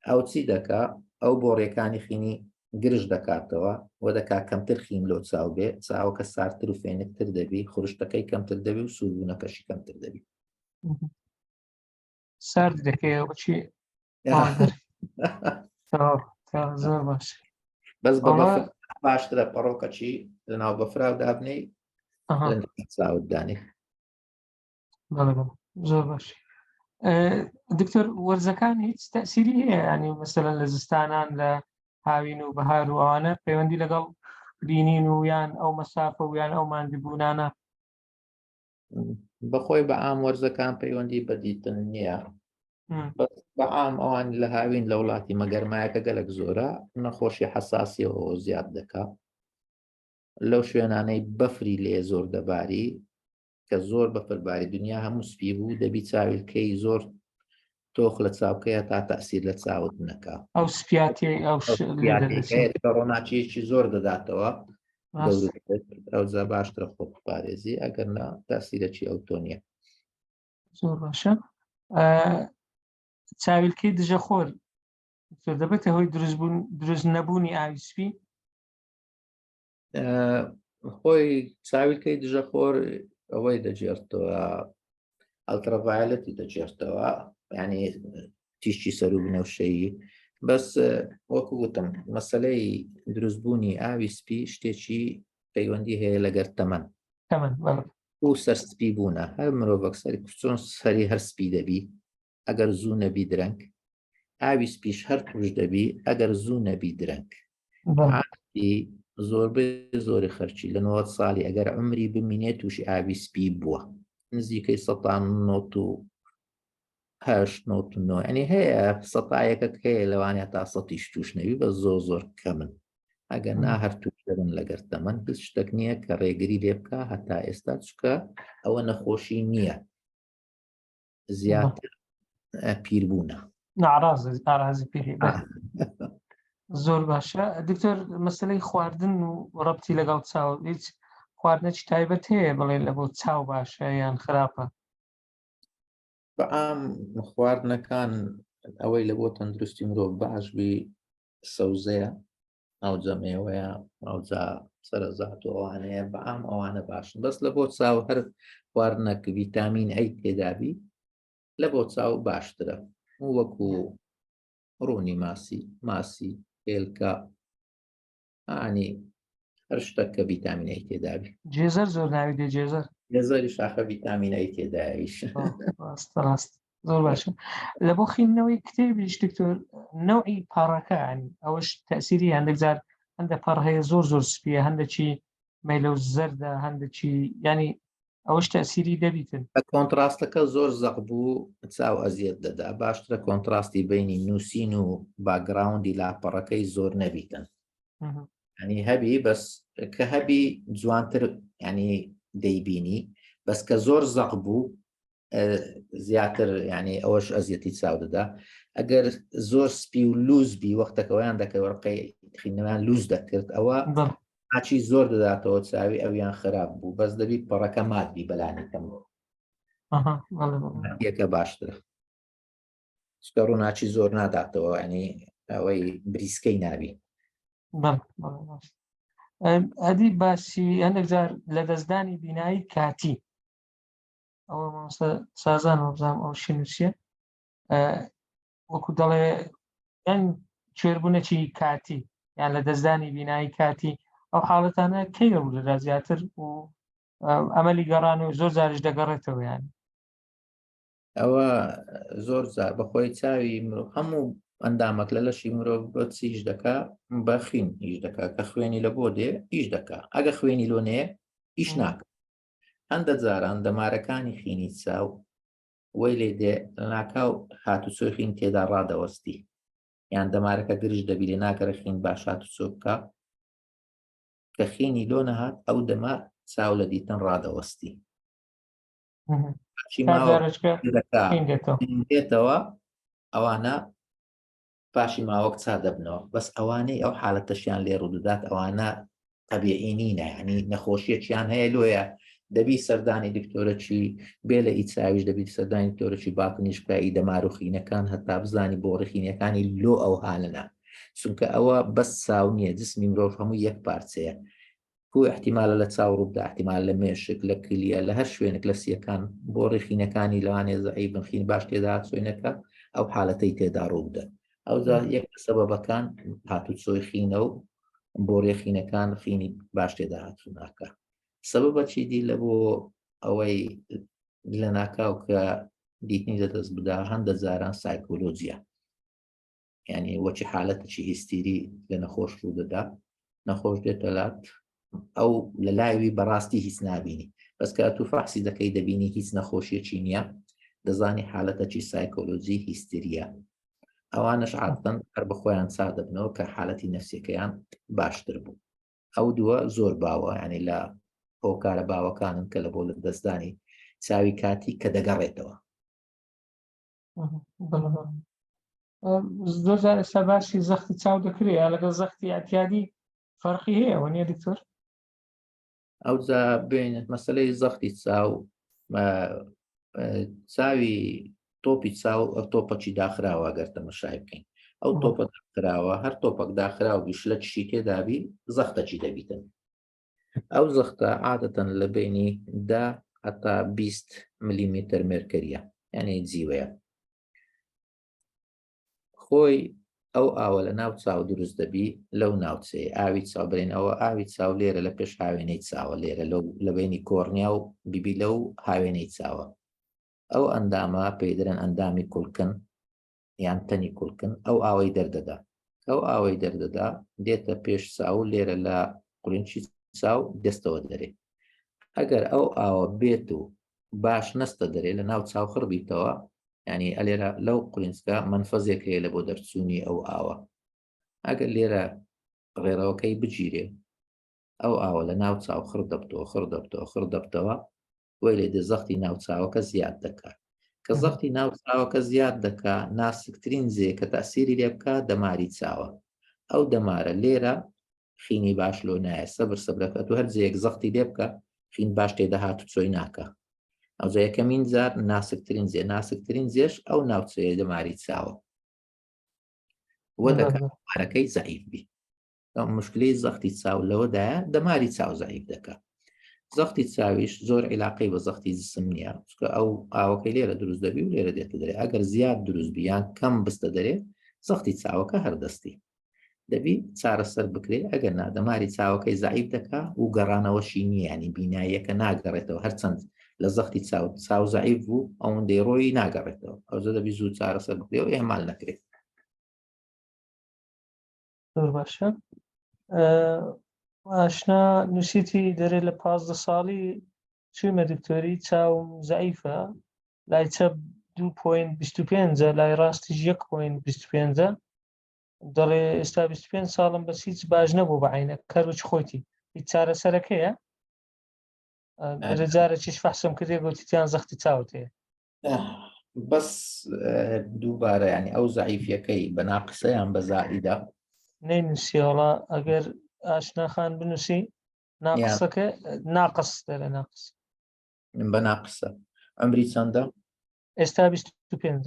ئەو چی دەکا ئەو بۆڕیەکانی خینی گرژ دەکاتەوە و دەکا کەمتر خین لۆ چاو بێ چاوەکە ساردتر و فێنکتر دەبی خورشتەکەی کەمتر دەبی و سووربوونەکەشی کەمتر دەبی سارد دەکەیەوە چی زۆر باش بەس بە باشترە پەڕۆکەچی لەناو بەفراو دابنەی چاوت دانێ زۆر باش دکتۆر وەرزەکان هیچ تەسیری هەیە ینی مەسەلەن لە زستانان لە هاوین و بەهار و ئەوانە پەیوەندی لەگەڵ بینین و یان ئەو مەسافە و یان ئەو ماندبوونانە بەخۆی بە عام وەرزەکان پەیوەندی بە دیتن نییە بە عام ئەوان لە هاوین لە وڵاتی مەگەرمایەکە گەلک زۆرە نەخۆشی حساسیەوە زیاد دەکا لەو شوێنانەی بەفری لێ زۆر دەباری کە زۆر بەفرباری دنیا هەموو سپی بوو دەبی چاویلکەی زۆر تۆخ لە چاوکەیە تا تەسیر لە چاوت نەکا ئەو سپیاتی ئەو ڕۆناچیەکی زۆر دەداتەوە ئەوجا باشترە خۆ بپارێزی ئەگەر نا تاسیرەکی ئەو تۆ نییە. زۆر باشە چاویلکەی دژە خۆر دەبێتە هۆی دروستبوون دروست نەبوونی ئاوی سپی خۆی چاویلکەی دژە خۆر ئەوەی دەگێرتەوە ئەلتراڤایلەتی دەگێرتەوە ینی تیشکی سەر و بنەوشەیی بەس وەکو وتم مەسلەی دروستبوونی ئاوی سپی شتێکی پەیوەندی هەیە لەگەر تەمەن و سەر سپی بوونە هەر مرۆڤەک سەری چۆن سەری هەر سپی دەبی ئەگەر زوو نەبی درەنگ ئاوی سپیش هەر توش دەبی ئەگەر زوو نەبی درەنگ زۆربەی زۆری خەرچی لە 90 ساڵی ئەگەر عمری بمینێت تووشی ئاوی سپی بووە نزیکەی 1970 99 ینی هەیە سەتایەکە هەیە لەوانە تا سەتیش توش نەوی بە زۆر زۆر کەمن ئەگەر نا هەر توش دەبن لەگەر تەمەن هیچ شتێک نییە کە ڕێگری لێ بکە هەتا ئێستا چکە ئەوە نەخۆشی نییە زیاتر پیربوونە ناڕاز ئارازی پیری زۆر باشە دکتۆر مەسلەی خواردن و ڕەبتی لەگەڵ چاو هیچ خواردنێکی تایبەت هەیە بڵێ لە بۆ چاو باشە یان خراپە بەعام خواردنەکان ئەوەی لە بۆ تەندروستی مرۆڤ باش بی سەوزەیە ئەوجا مێوەیە ئەوجا سەرەزات و ئەوانەیە بەعام ئەوانە باشن بەس لە بۆ چاو هەر خواردنەک ڤیتامین ئەی تێدابی لە بۆ چاو باشترە وەکو ڕوونی ماسی ماسی هێلکە ئانی هەر شتێک کە ڤیتامین ئەی تێدابی جێزەر زۆر ناوی دێ جێزەر جێزەری شاخە ڤیتامین ئەی تێدایش ڕاست ڕاست زۆر باشە لە بۆ خوێندنەوەی کتێبیش دکتۆر نەوعی پاڕەکان ئەوەش تەسیری هەندێک جار هەندە پەڕ هەیە زۆر زۆر سپیە هەندێکی مەیلە و زەردە هەندێکی ینی ئەوەش تەسیری دەبیتن contrast ەکە زۆر زەق بوو چاو ئەزیەت دەدا باشترە contrast ی بینی نووسین و background ی لاپەڕەکەی زۆر نەبیتن ینی هەبی بەس کە هەبی جوانتر ینی دەیبینی بەس کە زۆر زەق بوو زیاتر ینی ئەوەش ئەزیەتی چاو دەدا ئەگەر زۆر سپی و لوز بی وەختەکەەوەیان دەکەی وەرقەی خینەوەیان لوز دەکرد ئەوە ئاچی زۆر دەداتەوە چاوی ئەویان خراپ بوو بەس دەبی پەڕەکە مات بی بەلانی کەم یەکە باشترە چکە ڕووناچی زۆر ناداتەوە ینی ئەوەی بریسکەی نابی ئەدی باسی هەندێک جار لە دەستدانی بینایی کاتی ئەوە مامۆستا سازان وەبزانام ئەو شی نووسیە وەکو دەڵێ یان کوێربوونێکی کاتی یان لە دەستدانی بینایی کاتی ئەو حاڵەتانە کەی ڕوودەدا زیاتر و ئەمەلی گەڕان و زۆر جاریش دەگەڕێتەوە یان ئەوە زۆر جار بەخۆی چاوی مرۆ هەموو ئەندامەک لە لەشی مرۆڤ بە چ ئیش دەکا؟ بە خین ئیش دەکا، کە خوێنی لە بۆ دێ ئیش دەکا، ئەگە خوێنی لۆ نێ ئیش ناکا. هەندە جاران دەمارەکانی خینی چاو وەی لێ دێ لەناکاو هاتوچۆی خین تێدا ڕادەوەستی، یان دەمارەکە گرژ دەبی لێ ناگەڕێ خین باش هاتوچۆ بکا، کە خینی لۆ نەهات ئەو دەمە چاو لە دیتن ڕادەوەستی. دێتەوە ئەوانە پاشی ماوەک چا دەبنەوە بەس ئەوانەی ئەو حالەتەشیان لێ ڕوودەدات ئەوانە طبیعی نینە ینی نەخۆشیەکیان هەیە لۆیە دەبی سەردانی دکتۆرەکی بێ لە ئیچاویش دەبیت سەردانی دکتۆرەکی باتنیش بکە ئی دەمار و خینەکان هەتا بزانی بۆ ڕخینەکانی لۆ ئەو حالەنە چونکە ئەوە بەس چاو نییە جسمی مرۆڤ هەموو یەک پارچەیە کو ئیحتیمالە لە چاو ڕووبدا ئیحتیمال لە مێشک لە کلیە لە هەر شوێنێک لە سیەکان بۆ ڕێخینەکانی لەوانەیە زەعیف بن خین باش تێدا چۆینەکە ئەو حالەتەی تێدا ڕووبدەن ئەوجا یەک لە سەبەبەکان هاتوچۆی خینە و بۆ ڕێخینەکان خینی باش تێدا هاتوو ناکە سەبەبە چی دی لە بۆ ئەوەی لە ناکاو کە دیتنی لەدەست بدا هەندە جاران سایکۆلۆجیە یعنی وەچی حالەتێکی هیستیری لە نەخۆش ڕوو دەدا نەخۆش دێتە لات ئەو لە لاوی بەڕاستی هیچ نابینی بەس کە تو فەحسی دەکەی دەبینی هیچ نەخۆشیەکی نییە دەزانی حالەتەکی سایکۆلۆجی هیستریە ئەوانش عادەتەن هەر بە خۆیان چا دەبنەوە کە حالەتی نفسیەکەیان باشتر بوو ئەو دووە زۆر باوە ینی لە هۆکارە باوەکانن کە لە بۆ لە دەستدانی چاوی کاتی کە دەگەڕێتەوە زۆر جار ئێستا باسی زەختی چاو دەکرێت یا لەگەڵ زەختی ئەتیادی فەرقی هەیە وە نیە دکتۆر ئەوجا بین مەسلەی زەختی چاو چاوی تۆپی چاو تۆپەکی داخراوە گەر تەمەشای بکەین ئەو تۆپە داخراوە هەر تۆپەک داخراو بیش لە چی تێدابی زەختەکی دەبیتن ئەو زەختە عادەتەن لە بینی دا هەتا 20 ملیمتر مێرکەریە یعنی جیوەیە خۆی ئەو ئاوە لە ناو چاو دروست دەبی لەو ناوچەیە ئاوی چاو برێن ئەوە ئاوی چاو لێرە لە پێش هاوێنەی چاوە لێرە لەو لە بینی کۆرنیا و بیبی لەو هاوێنەی چاوە ئەو ئەندامە پێی دەرێن ئەندامی کوڵکن یان تەنی کوڵکن ئەو ئاوەی دەردەدا ئەو ئاوەی دەردەدا دێتە پێش چاو لێرە لە قولنچی چاو دەستەوە دەرێ ئەگەر ئەو ئاوە بێت و باش نەستە دەرێ لە ناو چاو خڕ بیتەوە ینی ئەلێرە لەو قولینچکە مەنفەزێک هەیە لە بۆ دەرچوونی ئەو ئاوە ئەگەر لێرە ڕێڕەوەکەی بگیرێ ئەو ئاوە لە ناو چاو خڕ دەبتەوە خڕ دەبتەوە خڕ دەبتەوە وای لێ دێ زەختی ناو چاوەکە زیاد دەکا کە زەختی ناو چاوەکە زیاد دەکا ناسکترین جێ کە تاسیری لێ بکا دەماری چاوە ئەو دەمارە لێرە خینی باش لۆ نایە سەبر سەبرەکە تو هەر جێیەک زەختی لێ بکە خین باش تێدەهات و چۆی ناکە ئەوجا یەکەمین جار ناسکترین جێ ناسکترین جێش ئەو ناوچەیە دەماری چاوە وە دەکات دەمارەکەی زەعیف بی مشکلەی زەختی چاو لەوەدایە دەماری چاو زەعیف دەکا زەختی چاویش زۆر عیلاقەی بە زەختی جسم نییە چونکە ئەو ئاوەکەی لێرە دروست دەبی و لێرە دێتە دەرێ ئەگەر زیاد دروست بی یان کەم بستە دەرێ زەختی چاوەکە هەردەستی دەبی چارەسەر بکرێ ئەگەر نادەماری چاوەکەی زەعیف دەکا و گەڕانەوەشی نییە ینی بیناییەکە ناگەڕێتەوە هەرچەند لە زەختی چاو چاو زەعیف بوو ئەوەندەی ڕۆیی ناگەڕێتەوە ئەوجا دەبی زوو چارەسەر بکرێ و ئێمال نەکرێت زۆر باشە ئاشنا نووسیتی دەرێ لە 15 ساڵی چوومە دکتۆری چاوم زەعیفە لای چەپ 2.25 لای ڕاستیش 1.25 دەڵێ ئێستا 25 ساڵم بەس هیچ باش نەبوو بە عینە کەروچ خۆیتی هیچ چارەسەرەکەیە جارێکیش فەحسم کردێ گوتیان زەختی چاوت هەیە بەس دووبارە ینی ئەو زەعیفیەکەی بە ناقسە یان بە زائیدە نەینووسیەوەڵا ئەگەر ئاشناخان بنووسی ناقسەکە ناقس دەرە ناقس بە ناقسە عمری چەندە ئێستا 25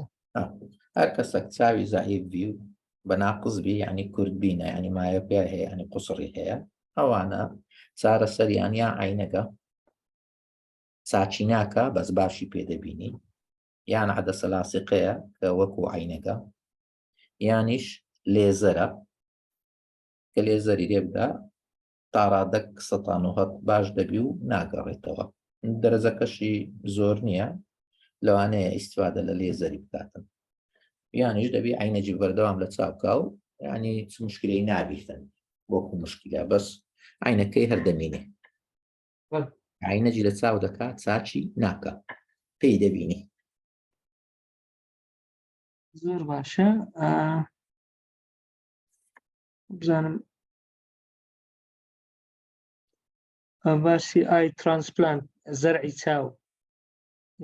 هەر کەسێک چاوی زەعیف بی و بە ناقس بی ینی کورد بینە ینی مایە پێ هەیە ینی قوسڕی هەیە ئەوانە چارەسەریان یا عینەکە چاکی ناکا بەس باشی پێ دەبینی یان عەدەسە لاسیقەیە کە وەکو عینەکە یانیش لێزەرە کە لێزەری لێ بدا تاڕادەک سەتان و هەت باش دەبی و ناگەڕێتەوە دەرەجەکەشی زۆر نییە لەوانەیە ئیسفادە لە لێزەری بکاتن. یانیش دەبی عینەجی بەردەوام لە چاوکا و ینی چ مشکلەی نابیتن وەکو مشکلە بەس عینەکەی هەر دەمینێ عینەجی لە چاو دەکا چاچی ناکە پێی دەبینی. زۆر باشە بزانم باسی eye transplant زەرعی چاو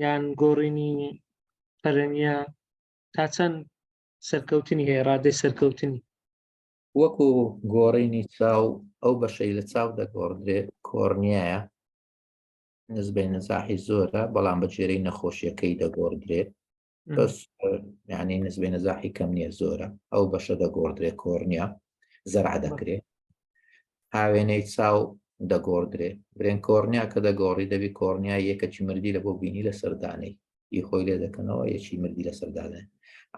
یان گۆڕینی قەرەنیە تا چەند سەرکەوتنی هەیە ڕادەی سەرکەوتنی؟ وەکو گۆڕینی چاو ئەو بەشەی لە چاو دەگۆڕدرێت کۆرنیایە نزبەی نەزاحی زۆرە بەڵام بە جێرەی نەخۆشیەکەی دەگۆڕدرێت بەس یعنی نزبەی نەزاحی کەم نییە زۆرە ئەو بەشە دەگۆڕدرێت کۆرنیا زەرع دەکرێت هاوێنەی چاو دەگۆڕدرێ برێن کۆرنیا کە دەگۆڕی دەبی کۆرنیا یەکەکی مردی لە بۆ بینی لە سەردانەی ئی خۆی لێ دەکەنەوە یەکی مردی لە سەردانێ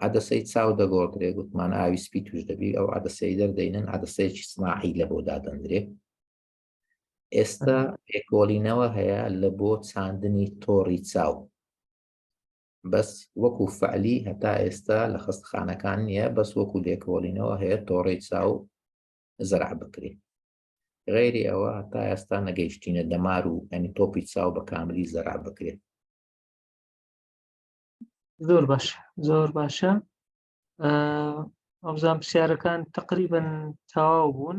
عدەسەی چاو دەگۆڕدرێ گوتمان ئاوی سپی توش دەبی ئەو عدەسەی دەردەینن عدەسەیەکی سناعی لە بۆ دادەندرێ ئێستا لێکۆڵینەوە هەیە لە بۆ چاندنی تۆڕی چاو بەس وەکو فعلی هەتا ئێستا لە خەستخانەکان نییە بەس وەکو لێکۆڵینەوە هەیە تۆڕی چاو زەرع بکرێ غەیری ئەوە هەتا ئێستا نەگەیشتینە دەمار و ینی تۆپی چاو بە کاملی زەرع بکرێت. زۆر باش زۆر باشە ئەوزان پرسیارەکان تقریبن تەواو بوون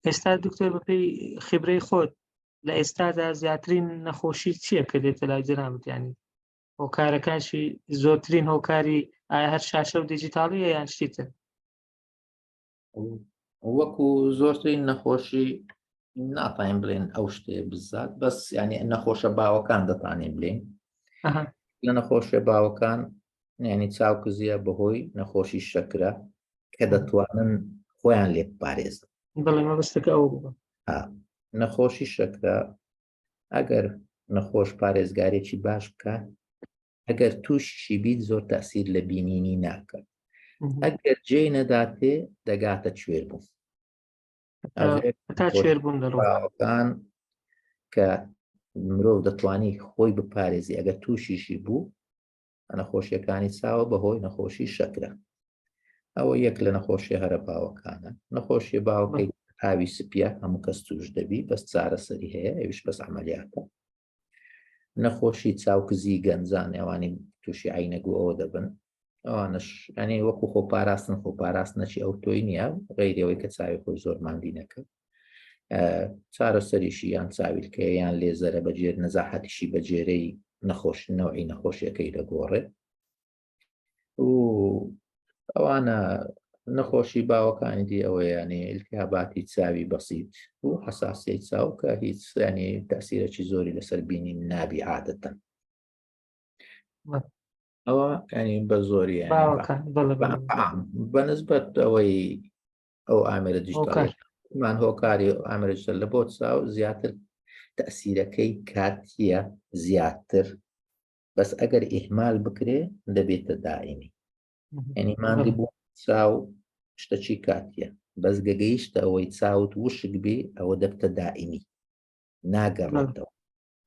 ئێستا دکتۆر بەپێی خبرەی خۆت لە ئێستادا زیاترین نەخۆشی چییە کە دێتە لای جەنابت ینی هۆکارەکانشی زۆرترین هۆکاری ئایا هەر شاشە و دیجیتاڵیە یان شتی تر؟ وەکو زۆرترین نەخۆشی ناتوانین بڵێن ئەو شتێ بزات بەس ینی نەخۆشە باوەکان دەتانین بلین لە نەخۆشە باوەکان ینی چاوکزیە بەهۆی نەخۆشی شەکرە کە دەتوانن خۆیان لێ بپارێزن بەڵێ مەبەستەکە ئەو بوو نەخۆشی شەکرە ئەگەر نەخۆش پارێزگارێکی باش بکات ئەگەر تووشی بیت زۆر تاسیر لە بینینی ناکات ئەگەر جێی نەداتێ دەگاتە کوێر بوو تا کوێر بوون دەڕۆکان کە مرۆڤ دەتوانی خۆی بپارێزی ئەگەر تووشیشی بوو نەخۆشیەکانی چاوە بەهۆی نەخۆشی شەکرە ئەوە یەک لە نەخۆشی هەرە باوەکانە نەخۆشی باوەکەی ئاوی سپیە هەموو کەس توش دەبی بەس چارەسەری هەیە ئەویش بەس عملیاتە نەخۆشی چاوکزی گەنجان ئەوانی تووشی عینەگو ئەوە دەبن ئەوانش ینی وەکو خۆپاراستن خۆپاراستنەچی ئەو تۆی نییە غیرەوەی کە چاوی خۆی زۆر مادی نەکە چارەسەریشی یان چاویلکەیە یان لێزەرە بەجێر نەزاحەتیشی بەجێرەی نەخۆش نەوعی نەخۆشیەکەی دەگۆڕێ و ئەوانە نەخۆشی باوەکانی دی ئەوەیانی التهاباتی چاوی بەسیت و حساسی چاو کە هیچ ینی تاسیرەکی زۆری لەسەر بینین نابی عادەتەن ئەوە ینی بە زۆری بەنسبەت ئەوەی ئەو ئامێرە دیجیتاڵیمان هۆکاری ئامێرە دیجیتال لە بۆ چاو زیاتر تەسیرەکەی کاتیە زیاتر بەس ئەگەر ئیهمال بکرێ دەبێتە دائیمی یعنی ماندی بوو چاو شتەکی کاتیە بەس گەگەیشتە ئەوەی چاوت وشک بێ ئەوە دەبتە دائیمی ناگەڕێتەوە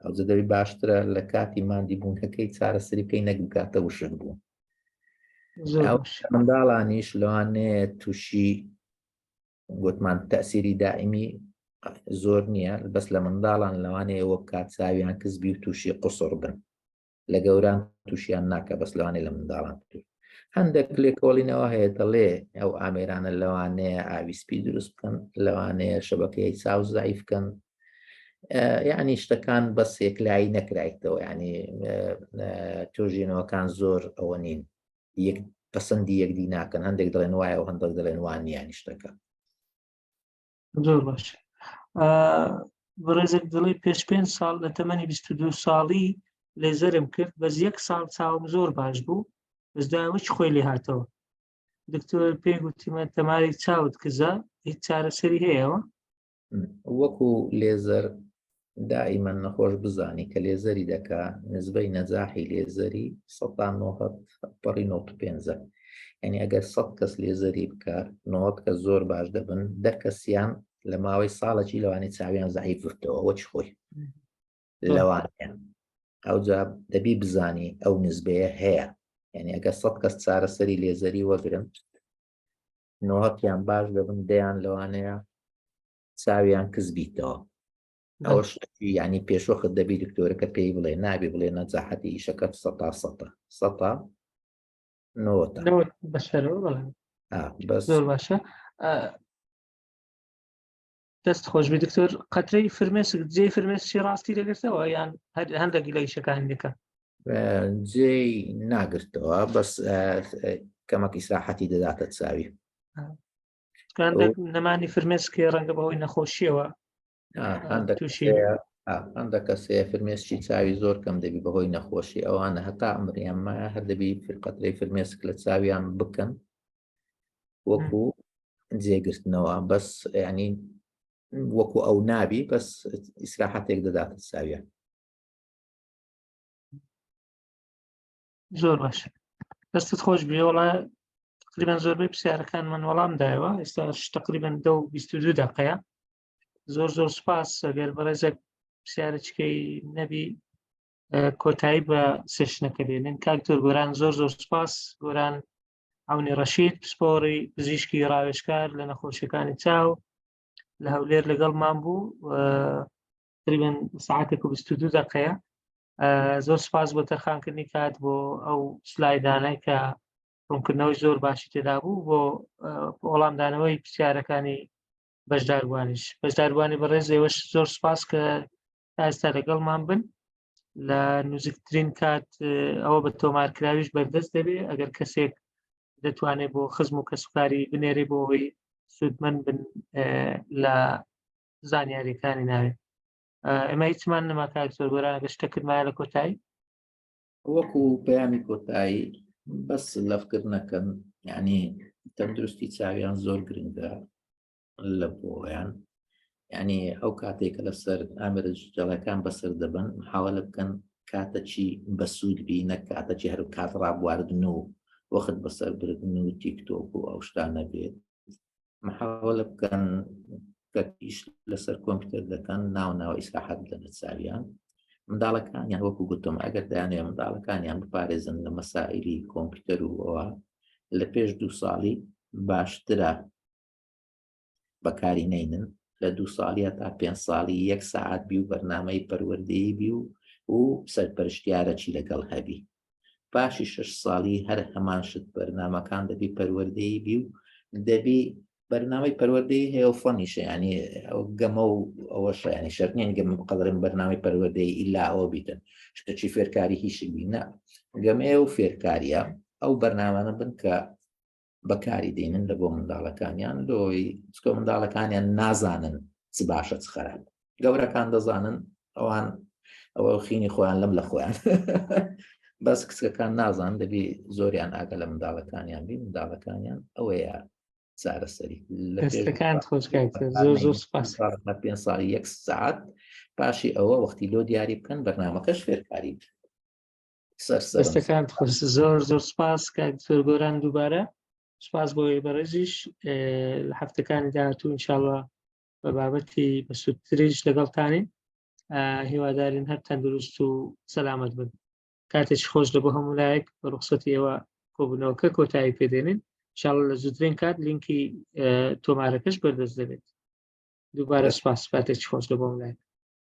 ئەو دەبی باشترە لە کاتی مادی بوونەکەی چارەسەری بکەی نەک بکاتە وشک بوون منداڵانیش لەوانەیە تووشی گوتمان تەسیری دائمی زۆر نییە بەس لە منداڵان لەوانەیە وە بکات چاویان کزبی و تووشی قسڕ بن لە گەوران تووشیان ناکە بەس لەوانەیە لە منداڵان توش هەندێک لێکۆڵینەوە هەیە دەڵێ ئەو ئامێرانە لەوانەیە ئاوی سپی دروست بکەن لەوانەیە شەبەکەی چاو زعیف بکەن یعنی شتەکان بەس یەکلایی نەکرایتەوە ینی توێژینەوەکان زۆر ئەوە نین یەک پەسەندی یەکدی ناکەن هەندێک دەڵێن وایە و هەندێک دەڵێن وان نییە شتەکە زۆر باش بەڕێزێک دڵی پێش پێ ساڵ لە تەمەنی 22 ساڵی لێزەرم کرد بەس یەک ساڵ چاوم زۆر باش بوو بەس دوایەوەی خۆی لێ هاتەوە دکتۆر پێی گوتیمە تەماری چاوت کزە هیچ چارەسەری هەیەەوە وەکو لێزەر دائیمەن نەخۆش بزانی کە لێزەری دەکا نزبەی نەجاحی لێزەری سەدان پەڕی 95 یعنی ئەگەر 100 کەس لێزەری بکە 90 کەس زۆر باش دەبن دە کەسیان لە ماوەی ساڵەکی لەوانەیە چاویان زەعیف ببتەوە وەچ خۆی لەوانەیە ئەوجا دەبی بزانی ئەو نزبەیە هەیە. یعنی ئەگەر سە کەس چارەسەری لێزەری وەگرن نۆهەتیان باش دەبن دەیان لەوانەیە چاویان کز بیتەوە ئەوەش ینی پێشوەخت دەبی دکتۆرەکە پێی بڵێ نابی بڵێ نەجاحەتی ئیشەکەت سەتا سەتە سەتا نۆتە بەسەرەوە بەڵێ بەس زۆر باشە دەست خۆشبی دکتۆر قەترەی فرمێسک جێی فرمێسکی ڕاستی دەگرتەوە یان هەندێک لە ئیشەکانی دیکە جێی ناگرتەوە بەس کەمەک ئیسراحەتی دەداتە چاوی نەمانی فرمێسکی ڕەنگە بەهۆی نەخۆشیەوە هەندە کەسێ فرمێسکی چاوی زۆر کەم دەبی بەهۆی نەخۆشی ئەوانە هەتا ئەمریان مایە هەر دەبی فرقەترەی فرمێسک لە چاویان بکەن وەکو جێگرتنەوە بەس ینی وەکو ئەو نابی بەس ئیسراحەتێک دەداتە چاویان زۆر باش دەستت خۆش بێ وڵا تقریبا زۆربەی پرسیارەکان من وەڵام دایەوە ئێستا تقریبا دە و 22 دقەیە زۆر زۆر سپاس ئەگەر بەڕێزێک پرسیارەچکەی نەبی کۆتایی بە سێشنەکە بێنن کاک دکتۆر گۆران زۆر زۆر سپاس گۆران عەونی ڕەشید پسپۆڕی پزیشکی ڕاوێژکار لە نەخۆشیەکانی چاو لە هەولێر لەگەڵمان بوو تقریبا ساعتێک و 22 دقەیە زۆر سپاس بۆ تەرخانکردنی کات بۆ ئەو سلایدانای کە ڕوونکردنەوەی زۆر باشی تێدا بوو بۆ وەڵامدانەوەی پرسیارەکانی بەشداربووانیش بەشداربووانی بەڕێز ئێوەش زۆر سپاس کە تا ئێستا لەگەڵمان بن لە نزیکترین کات ئەوە بە تۆمارکراویش بەردەست دەبێ ئەگەر کەسێک دەتوانێت بۆ خزم و کەسوکاری بنێرێ بۆ ئەوەی سوودمەند بن لە زانیاریەکانی ناوێ ئێمە هیچمان نەما کاک زۆر گۆران ئەگەر شتە کردمایە لە کۆتایی وەکو پەیامی کۆتایی بەس لەفکر نەکەن یعنی تەندروستی چاویان زۆر گرنگە لە بۆیان یعنی ئەو کاتێک کە لەسەر ئامرە جەڵەکان بەسەر دەبن حاوالە بکەن کاتەکی بەسوود بی نەک کاتەکی هەر کات ڕابواردن و وەخت بەسەر بردن و تیکتۆک و ئەو شتانە بێت محاولە بکەن کە ئیش لەسەر کۆمپیوتەر دەکەن ناو ناوە ئیسراحەت بدەنە چاویان منداڵەکانیان وەکو گوتم ئەگەر دایانێ منداڵەکانیان بپارێزن لە مەسائلی کۆمپیوتەر و ئەوە لە پێش دوو ساڵی باشترە بەکاری نینن لە دوو ساڵیە تا پێ ساڵی یەک سعات بی و بەرنمەی پەروەردەیی بی و و سەرپەرشتیارەکی لەگەڵ هەبی پاشی شش ساڵی هەر هەمان شت بەرنامەکان دەبی پەروەردەیی بی و دەبی بەرنامەی پەروەردەی هەیە و فەنیشە ینی ئەو گەمە و ئەوەشە ینی شەرت نییە گەمە بقەدرم بەرنامەی پەروەردەی ئیلا ئەوە بیتن شتەکی فێرکاری هیچ بی نە گەمەیە و فێرکاریە ئەو بەرنامانە بن کە بەکاری دێنن لە بۆ منداڵەکانیان لۆی چکە منداڵەکانیان نازانن چ باشە چ خراپ گەورەکان دەزانن ئەوان ئەوە خینی خۆیان لەم لە خۆیان بەس کچەکان نازان دەبی زۆریان ئاگە لە منداڵەکانیان بی منداڵەکانیان ئەوەیە چارەسەری لەکان زۆر زۆر سپاس پێ ساڵی یەک سعات پاشی ئەوە وەختی لۆ دیاری بکەن بەرنمەکەش فێرکاری دەستەکان خۆش زۆر زۆر سپاس کاک زۆر گۆران دووبارە سپاس بۆ بەڕێزیش لە هەفتەکانی داهاتوو انشاءاللە بە بابەتی بەسوودتریش لەگەڵتانین هیوادارین هەر تەندروست و سەلامەت بن کاتێکی خۆش لە بۆ هەموو لایەک بە ڕوخسەتی ئێوە کۆبوونەوەکە کۆتایی پێدێنین انشاءاللە لە زووترین کات لینکی تۆمارەکەش بەردەست دەبێت دووبارە سپاس کاتێکی خۆش لە بۆ هەموو لایەک.